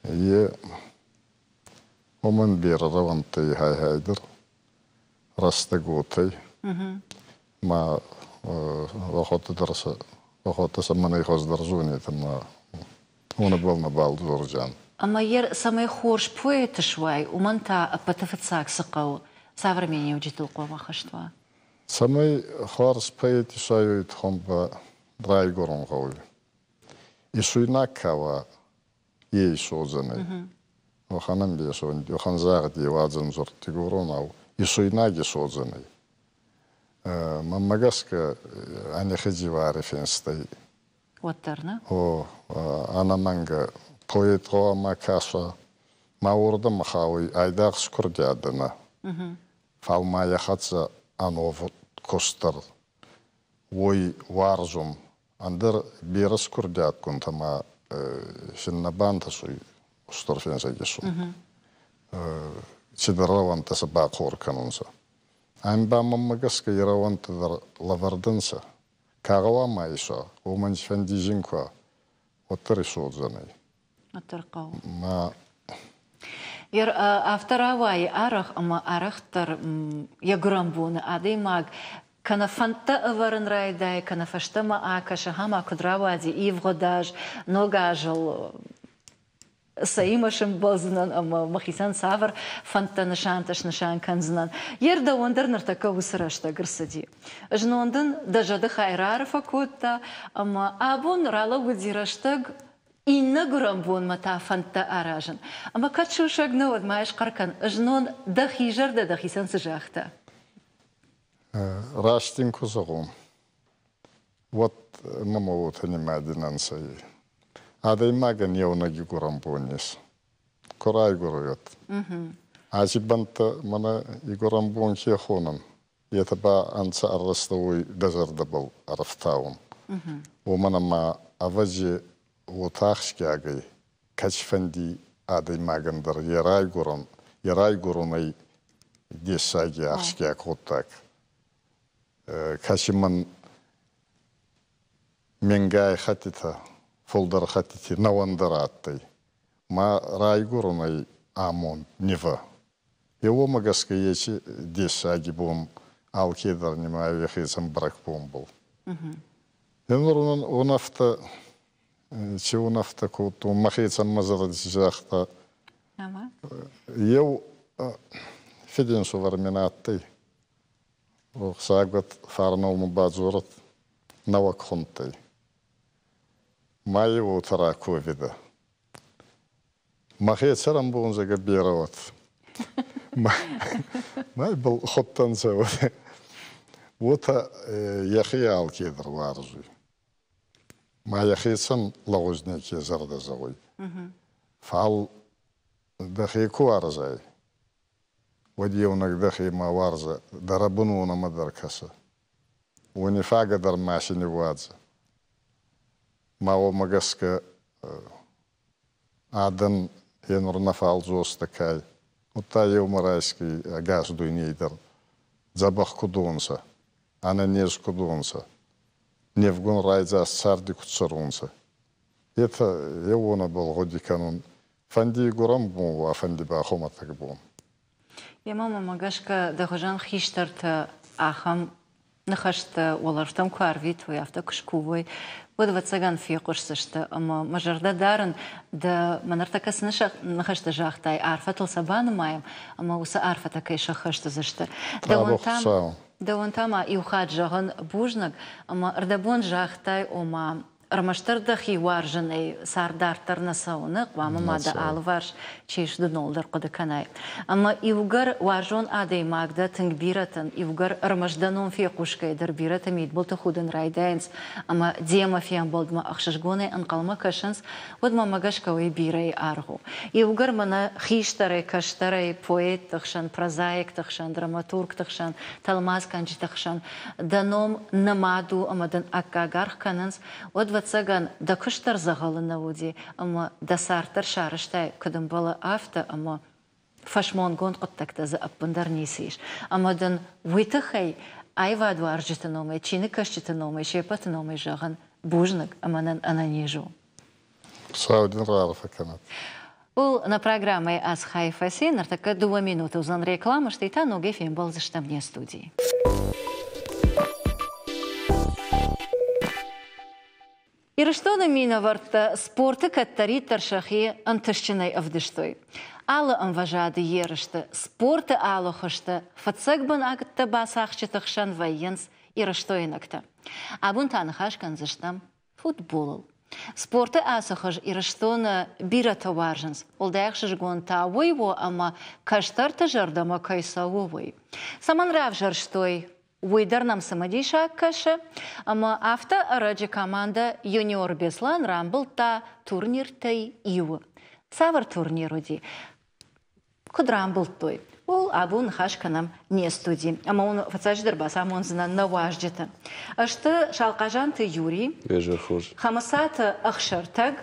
Е уомӕн берӕ рӕуӕнттӕй гьай-гьайдӕр, рӕстӕготӕй. Ма уӕхуӕдтӕ дӕр сӕ уӕхуӕдтӕ сӕ мӕнӕй хуӕздӕр зонетӕ ма уонӕбӕл нӕбал дзордзиан. Ӕмӕ йе цӕмӕй хорз поэт суай, уымӕн та ӕппӕты фыццаг цы хъӕуы, цавӕр миниуджытыл хъуамӕ хӕст уа? Цӕмӕй хуарз поэт исуай, туххӕн ба райгурун гъӕуй. Исуйнаг ка уа, е исуодзӕнӕй. Уӕхӕн ӕмбесонд, уӕхӕн загъди уадзӕн дзурд дигоронау исуйнаг исуодзӕнӕй. Мӕнмӕ гӕсгӕ, ӕнӕхе дзивари финстӕй. Уӕддӕр нӕ? О, ӕнӕмӕнгӕ поэт гъӕуама кӕса, ма уордӕмӕ хауй айдагъ скурдиадӕ нӕ, фал ма йӕ хӕццӕ ӕновуд куст дӕр. Уой уарзун. Ӕндӕр берӕ скурдиадгунтӕ ма син нӕ бантӕсуй устур финсӕг исун. Цидӕр рӕуӕнтӕ сӕ бахъор кӕнунцӕ. Ӕма ба мӕнмӕ гӕсгӕ и рӕуӕнтӕ дӕр лӕвӕрд ӕнцӕ. Ка гъӕуама исуа, уомӕн цийфӕнди зин ку уа, уӕддӕр исуодзӕнӕй. Уӕддӕр хъӕуы. Ма Афтӕ рауайы арӕх ӕмӕ арӕхдӕр йӕ гуырӕнбоны адӕймаг кӕнӕ фӕндтӕ ӕвӕрын райдайы, кӕнӕ фӕстӕмӕ акӕсы, ӕмӕ куыд рауади ивгъуыд аз, ног азыл цӕимӕ сӕмбӕлдзынӕн ӕмӕ мӕхицӕн цавӕр фӕндтӕ нысантӕ снысан кӕндзынӕн. Йе рдӕуӕн дӕр ныртӕккӕ уыцы рӕстӕг ӕрцыди. Знон дын дӕ зӕды хай раарфӕ кодта, ӕмӕ абон ралӕууыди рӕстӕг Иннӕ гуырӕнбонмӕ та фӕндтӕ аразын. Ӕмӕ кӕд сусӕг нӕ, уӕд ма схъӕр кӕн, знон дӕхи зӕрдӕ дӕхицӕн цы загъта? Раст дин ку зӕгъон, уӕд мӕмӕ уотӕ нимади нӕ нцӕ. Адӕймагӕн еунӕг игурӕнбон ес. Ку райгуруй, уӕд. Аци бӕнттӕ мӕнӕ игурӕнбон ке хонӕн, етӕ ба ӕнцӕ ӕррӕстӕ уой дӕ зӕрдӕбӕл ӕрӕфтаун. Уомӕн ӕма, ӕвӕдзи, уотӕ ахсгиаг ӕй, кӕцифӕнди адӕймагӕн дӕр е райгурӕн, е райгурунӕй дессаги ахсгиаг гъуддаг. Кӕци мӕн мингай хӕттитӕ, фулдӕр хӕттити нӕуӕндӕр адтӕй. Ма райгурунӕй амонд нивӕ. Е уомӕ гӕсгӕ еци дессаги бон алкедӕр нимайуй ӕхецӕн бӕрӕгбонбӕл. Е нур унафтӕ, ци унафтӕ кодтон, мӕхецӕн мӕ зӕрди ци загъта, еу фидинсувӕр мин адтӕй. Рохсагвӕд фарнӕумӕ бадзорӕд, нӕуӕг хундтӕй. Ма еу уотӕ раковидӕ. Мӕхе цӕрӕнбон зӕгӕ берӕ уӕд. Ма ибӕл ходтӕнцӕ уотӕ йӕхе алкедӕр уарзуй. Ма йӕхецӕн лӕгъуз неке зӕрдӕ зӕгъуй. Фал дӕхе ку уарзай, уӕд еунӕг дӕхе ма уарзӕ, дӕ рӕбун уонӕмӕ дӕр кӕсӕ. Уони фагӕ дӕр ма си ниууадзӕ. Ма уомӕ гӕсгӕ адӕн е нур нӕ фалдзостӕ кай, удта еумӕ райсгӕй ӕгас дуйней дӕр дзӕбӕх куд уонцӕ, ӕнӕнез куд уонцӕ, невгун райдзаст царди куд цӕрунцӕ. Етӕ еуонӕбӕл гъуди кӕнун фӕнди игурӕн бон уа, фӕнди ба хумӕтӕг бон. Йемӕ мӕмӕ гӕсгӕ дӕ хуызӕн хистӕртӕ ахӕм ныхӕстӕ уӕлӕрвтӕм куы арвитой, афтӕ куы скувой, уӕд, ӕвӕццӕгӕн, фехъуысдзысты. Ӕмӕ мӕ зӕрдӕ дарын, дӕ мӕ ныртӕккӕ цы ныхӕстӕ загътай, арфӕтыл сӕ банымайӕм, ӕмӕ уыцы арфӕтӕ кӕй сӕххӕст уыдзысты. Дӕуӕн та ма иу хатт зӕгъын бузныг, ӕмӕ ӕрдӕбон загътай, ома ӕрмӕстдӕр дӕхи уарзынӕй цард дарддӕр нӕ цӕуы, нӕ хъуамӕ ма дӕ алыварс чи сты, нолдӕр хъуыды кӕнай. Ӕмӕ иугӕр уарзон адӕймаг дӕ тынг бирӕтӕн, иугӕр ӕрмӕст дӕ ном фехъусгӕйӕ дӕр бирӕтӕ мидбылты худын райдайынц ӕмӕ демӕ фембӕлдмӕ ӕхсызгонӕй ӕнхъӕлмӕ кӕсынц, уӕд мӕмӕ гӕсгӕ уый бирӕйы аргъ у. Иугӕр мӕнӕ хистӕрӕй, кӕстӕрӕй, поэтты хсӕн, прозаикты хсӕн, драматургты хсӕн, тӕлмацгӕнджыты хсӕн дӕ ном нымад у ӕмӕ дын аккаг аргъ кӕнынц, уӕд, ӕвӕццӕгӕн, дӕ куыст дӕр дзӕгъӕлы нӕ уыди ӕмӕ дӕ цард дӕр сарӕзтай, куыд ӕмбӕлы, афтӕ, ӕмӕ фӕсмонгонд хъуыддӕгтӕ дзы ӕппындӕр ницы ис. Ӕмӕ дын уый тыххӕй аивадуарзджыты номӕй, чиныгкӕсджыты номӕй, се ппӕты номӕй зӕгъын бузныг ӕмӕ нын ӕнӕниз у. Хуыцау дын раарфӕ кӕнӕд. Ул нӕ программӕйы ацы хай фӕци. Ныртӕккӕ дыууӕ минуты уыдзӕн рекламӕ, стӕй та ногӕй фембӕлдзыстӕм не студийы. Ирыстоны минӕвӕрттӕ спорты кӕддӕриддӕр сӕхи ӕнтыстджынӕй ӕвдыстой. Алы ӕмвӕзады ерысты, спорты алы хуызты фыццаг бынӕттӕ бацахсджыты хсӕн вӕййынц ирыстойнӕгтӕ. Абон та ныхас кӕндзыстӕм футболыл. Спорты ацы хуыз Ирыстоны бирӕтӕ уарзынц. Уӕлдай ӕхсызгон та уый у, ӕмӕ кӕстӕрты зӕрдӕмӕ кӕй цӕуы, уый. Цӕмӕн равзӕрстой, уый дӕр нӕм цымыдисаг кӕсы. Ӕмӕ афтӕ ӕрӕджы командӕ Юниор Беслӕн рамбылдта турниртӕй иуы. Цавӕр турнир уыди? Куыд рамбылдтой, ууыл абон ныхас кӕнӕм не студийы. Ӕмӕ уын фыццаджыдӕр бацамондзынӕн нӕ уазджыты. Сты Салхъазанты Юрий, Хӕмыцаты Ӕхсӕртӕг,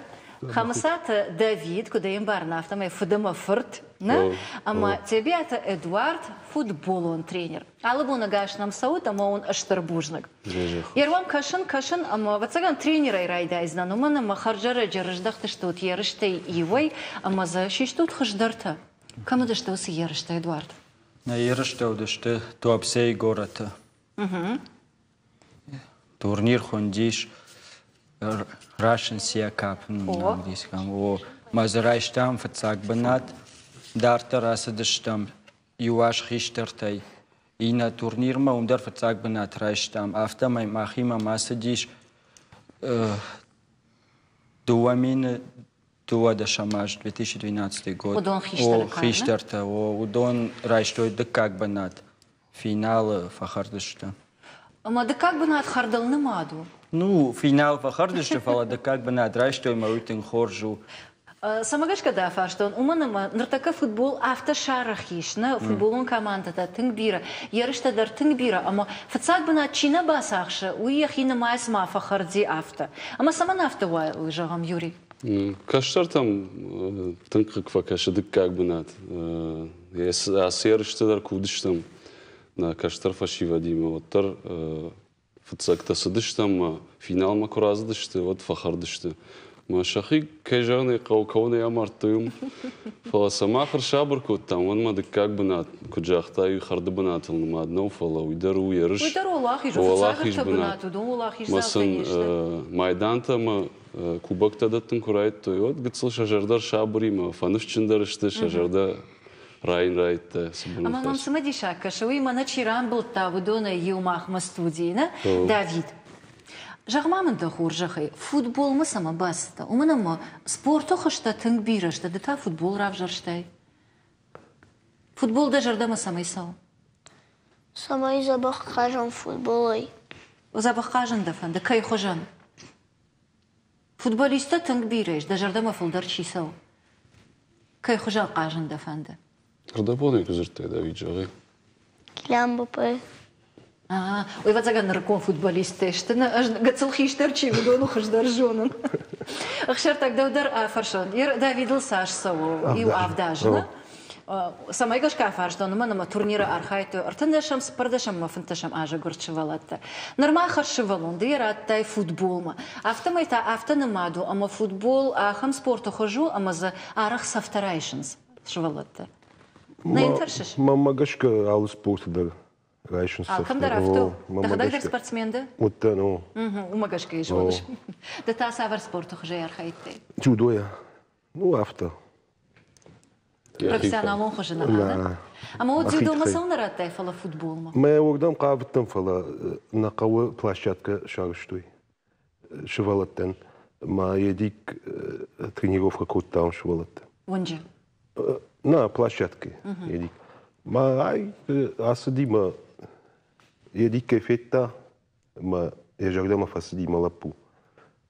Хӕмыцаты Давид, куыд ӕй ӕмбарын, афтӕмӕй фыд ӕмӕ фырт, нӕ? Ӕмӕ Тебиаты Эдуард, футболон тренер. Алы бон ӕгас нӕм цӕут ӕмӕ уын стыр бузныг. Ервам кӕсын, кӕсын ӕмӕ, ӕвӕццӕгӕн, тренерӕй райдайдзынӕн, уымӕн ӕмӕ хӕрзӕрӕджы рыздӕхтыстут ерыстӕй иуӕй ӕмӕ дзы систут хуыздӕртӕ. Кӕм уыдысты уыцы ерыстӕ, Эдуард? Нӕ ерыстӕ уыдысты Туапсейы горӕты. Турнир хуындис Russian Sea Cup английском. О, мӕ дзы райстам фыццаг бынат. Дарддӕр ацыдыстӕм иу аз хистӕртӕй. Иннӕ турнирмӕ уым дӕр фыццаг бынат райстам. Афтӕмӕй махимӕ ма цыдис 2012 аз, 2012 год. Уыдон хистӕры кары? Хистӕртӕ, уыдон райстой дыккаг бынат. Финалы фӕхӕрд сты. Ӕмӕ дыккаг бынат хӕрдыл нымад у? Ну, финал фӕхӕрд сты, фӕлӕ дыккаг бынат райстой ӕмӕ уый тынг хорз у. Цӕмӕ гӕсгӕ дӕ фарстон? Уымӕн ӕмӕ ныртӕккӕ футбол афтӕ сарӕх ис, нӕ футболон командӕтӕ тынг бирӕ, ерыстӕ дӕр тынг бирӕ, ӕмӕ фыццаг бынат чи нӕ бацахсы, уый йӕхи нымайы цыма фӕхӕрди афтӕ. Ӕмӕ цӕмӕн афтӕ уайы, зӕгъӕм, Юрий? Кӕстӕртӕм тынг хъыг фӕкӕсы дыккаг бынат. Ацы ерысты дӕр куы уыдыстӕм нӕ кӕстӕр фӕсивӕдимӕ, уӕддӕр фыццӕгтӕ цыдыстӕм ӕмӕ финалмӕ куы рацыдысты, уӕд фӕхӕрд сты. Мӕ сӕхи, кӕй зӕгъын ӕй хъӕуы, кӕуынӕй амардтой уым. Фӕлӕ сӕ мах ӕрсабыр кодтам, уӕд мӕ дыккаг бынат, куыд загътай, уый хӕрды бынатыл нымад нӕу, фӕлӕ уый дӕр у ерыс. Уый дӕр уӕлахиз у, фыццаг ӕртӕ бынат, уыдон уӕлахиздзаутӕ не сты. Майдантӕ ӕмӕ кубоктӕ дӕттын куы райдыдтой, уӕд гыццыл сӕ зӕрдӕ ӕрсабыримӕ, фӕныфсджындӕр сты, сӕ зӕрдӕ райын райдта цыбыр Ӕмӕ мӕм цымыдисаг кӕсы, уый мӕнӕ чи рамбылдта, уыдонӕй иу махмӕ студийы, нӕ? Давид. Зӕгъ-ма мын дӕ хорзӕхӕй, футболмӕ цӕмӕ бацыдтӕ? Уымӕн ӕмӕ спорты хуызтӕ тынг бирӕ сты, ды та футбол равзӕрстай. Футбол дӕ зӕрдӕмӕ цӕмӕй цӕуы? Цӕмӕй дзӕбӕх хъазӕм футболӕй. Дзӕбӕх хъазын дӕ фӕнды? Кӕй хуызӕн? Футболисттӕ тынг бирӕ ис, дӕ зӕрдӕмӕ фылдӕр чи цӕуы? Кӕй хуызӕн хъазын дӕ фӕнды? Ӕрдӕбонӕй куы дзырдтай, Давид, зӕгъай. Килиан Мбаппе. Уый ӕвӕццӕгӕн нырыккон футболисттӕ сты. Ӕз гыццыл хистӕр чи уыдоны хуыздӕр зонын. Ӕхсӕртӕг дӕу дӕр афӕрсон. Давидыл цас цӕуы? Иу авд азы, нӕ? Цӕмӕй гӕсгӕ афарстон, уымӕн ӕмӕ турниры архайдтой ӕртындӕсӕм, цыппӕрдӕсӕм ӕмӕ фынддӕсӕм азы гуырд сывӕллӕттӕ. Нырма хӕрзсывӕллон ды йӕ радтай футболмӕ. Афтӕмӕй та афтӕ нымад у, ӕмӕ футбол ахӕм спорты хуыз у, ӕмӕ дзы арӕх цӕфтӕ райсынц сывӕллӕттӕ. Нӕ йын тӕрсыс? Мӕнмӕ гӕсгӕ алы спорты дӕр райсынц цӕфтӕ. Алкӕм дӕр афтӕ у? Дӕхӕдӕг дӕр спортсмен дӕ? Уыдтӕн, о. Уымӕ гӕсгӕ йӕ зоныс. Ды та цавӕр спорты хуызӕй архайдтай? Дзюдойӕ. Ну, афтӕ. Профессионалон хуызы нӕ, нӕ? Ӕмӕ уӕд дзюдомӕ цӕуылнӕ радтай, фӕлӕ футболмӕ? Мӕ уырдӕм хъавыдтӕн, фӕлӕ нӕ хъӕуы площадкӕ сарӕзтой сывӕллӕттӕн. Мӕ Едик тренировкӕ кодта уым сывӕллӕтты. Уынджы? Нӕ, площадкӕйы Едик. Мӕ ай ацыди мӕ Едик кӕй федта, мӕ йӕ зӕрдӕмӕ фӕцыди мӕ лӕппу.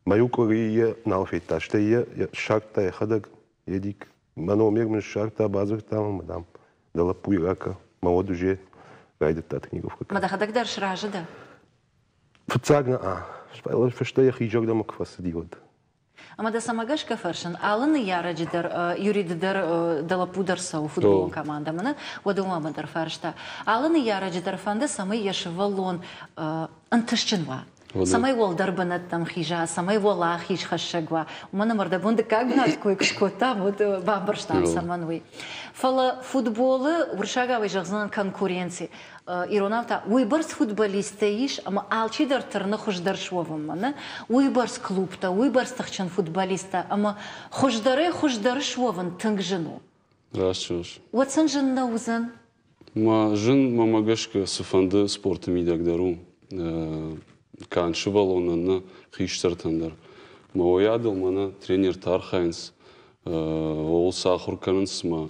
Мӕ иу къуыри йӕ нал федта, стӕй йӕ ссардта йӕхӕдӕг, Едик. Мӕ номер мын ссардта, бадзырдта мӕм, дам, дӕ лӕппуйы ракӕ. Мӕ уӕд уже райдыдта тренировкӕ. Мӕ дӕхӕдӕг дӕр сразы дӕ? Фыццаг нӕ, фӕстӕ йӕхи зӕрдӕмӕ куы фӕцыди, уӕд. Ӕмӕ дӕ цӕмӕ гӕсгӕ фӕрсын, алы ныййарӕджы дӕр, Юриды дӕр, дӕ лӕппу дӕр цӕуы футболон командӕмӕ, нӕ? Уӕд уымӕ дӕр фарста. Алы ныййарӕджы дӕр фӕнды, цӕмӕй йӕ сывӕллон ӕнтыстджын уа, цӕмӕй уӕлдӕр бынӕттӕм хиза, цӕмӕй уӕлахиз хӕссӕг уа. Уымӕн ӕмӕ ӕрдӕбон дыккаг бынат кой куы скодтам, уӕд бамбӕрстам, цӕмӕн уый. Фӕлӕ футболы, уырыссагау ӕй зӕгъдзынӕн, конкуренци. Иронау та уыйбӕрц футболисттӕ ис, ӕмӕ алчидӕр тырны хуыздӕр суӕвынмӕ, нӕ? Уыйбӕрц клубтӕ, уыйбӕрц тыхджын футболисттӕ ӕмӕ хуыздӕрӕй хуыздӕр суӕвын тынг зын у. Раст зӕгъыс. Уӕд сын зын нӕ уыдзӕн? Ма зын, мӕмӕ гӕсгӕ, цыфӕнды спорты мидӕг дӕр у. Канд сывӕллонӕн нӕ, хистӕртӕн дӕр. Мӕ уыйадыл мӕнӕ тренертӕ архайынц, ууыл сӕ ахуыр кӕнынц, мӕ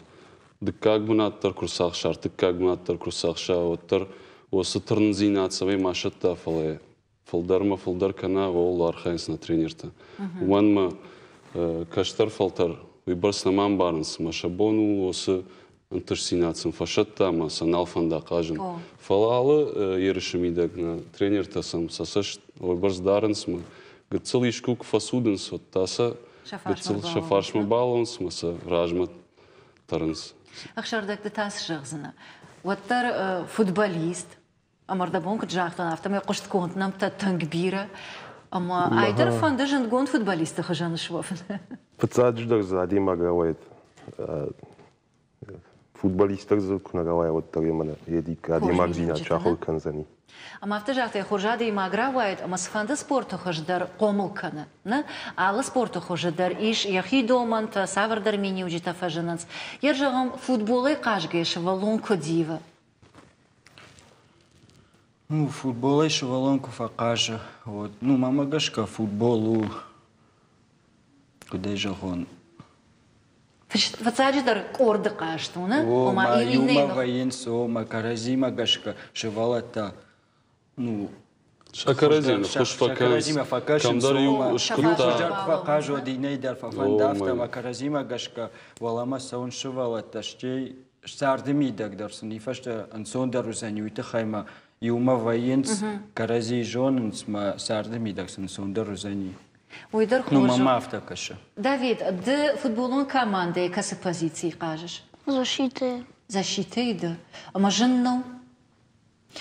дыккаг бынат дӕр куы рцахса, ӕртыккаг бынат дӕр куы рцахса, уӕддӕр уыцы тырнындзинад цӕмӕй ма сӕтта, фӕлӕ фылдӕрмӕ фылдӕр кӕна, ууыл архайынц нӕ тренертӕ. Уымӕн мӕ кӕстӕр фӕлтӕр уыйбӕрц нӕма ӕмбарынц, мӕ сӕ бон у уыцы ӕнтыстдзинад сын фӕсӕтта ӕмӕ сӕ нал фӕнда хъазын. Фӕлӕ алы ерысы мидӕг нӕ тренертӕ сӕм сӕ цӕст уыйбӕрц дарынц мӕ гыццыл искуы куы фӕцудынц, уӕд та сӕ гыццыл сӕ фарсмӕ балӕууынц мӕ сӕ размӕ тӕрынц. Ӕхсӕрдӕгты та цы зӕгъдзынӕ? Уӕддӕр футболист, ӕмӕ ӕрдӕбон куыд загътон, афтӕмӕй хъуыстгонд нӕмттӕ тынг бирӕ. Ӕмӕ айдӕр фӕнды зындгонд футболисты хуызӕн суӕвын. Фыццаджыдӕр дзы адӕймаг рауайӕд футболист дӕр дзы куы нӕ рауайа, уӕддӕр йӕ мӕнӕ Едик адӕймагдзинад сахуыр кӕндзӕни. Ӕмӕ афтӕ загътай, хорз адӕймаг рауайӕд ӕмӕ цыфӕнды спорты хуыз дӕр хъомыл кӕны. Нӕ? Алы спорты хуызы дӕр ис йӕхи домӕнтӕ, цавӕрдӕр миниуджытӕ фӕзынынц. Йе зӕгъӕм, футболӕй хъазгӕйӕ сывӕллон куыд ивы? Ну, футболӕй сывӕллон куы фӕхъазы, уӕд, ну, мӕнмӕ гӕсгӕ, футбол у, куыд ӕй зӕгъон, Фыццаджыдӕр къорды хъазт у, нӕ? О, мӕ иумӕ вӕййынц, о, мӕ кӕрӕдзимӕ гӕсгӕ сывӕллӕттӕ, ну, Сӕ кӕрӕдзийӕн ӕххуыс фӕкӕнынц. Фӕкӕсынц, Кӕмдӕр иу скъуыдта. Хуыздӕр куы фӕхъазой, иннӕйы дӕр фӕфӕнды афтӕ, ӕмӕ кӕрӕдзимӕ гӕсгӕ уӕлӕмӕ цӕуынц сывӕллӕттӕ, стӕй царды мидӕг дӕр сын уый фӕстӕ ӕнцондӕр уыдзӕни, уый тыххӕй ма иумӕ вӕййынц, кӕрӕдзийы зонынц, мӕ царды мидӕг сын ӕнцондӕр уыдзӕни. Уый дӕр хорз. Ну, мӕнмӕ афтӕ кӕсы. Давид, ды футболон командӕйы кӕцы позицийы хъазыс? Защитӕйы. Защитӕйы ды? Ӕмӕ зын нӕу?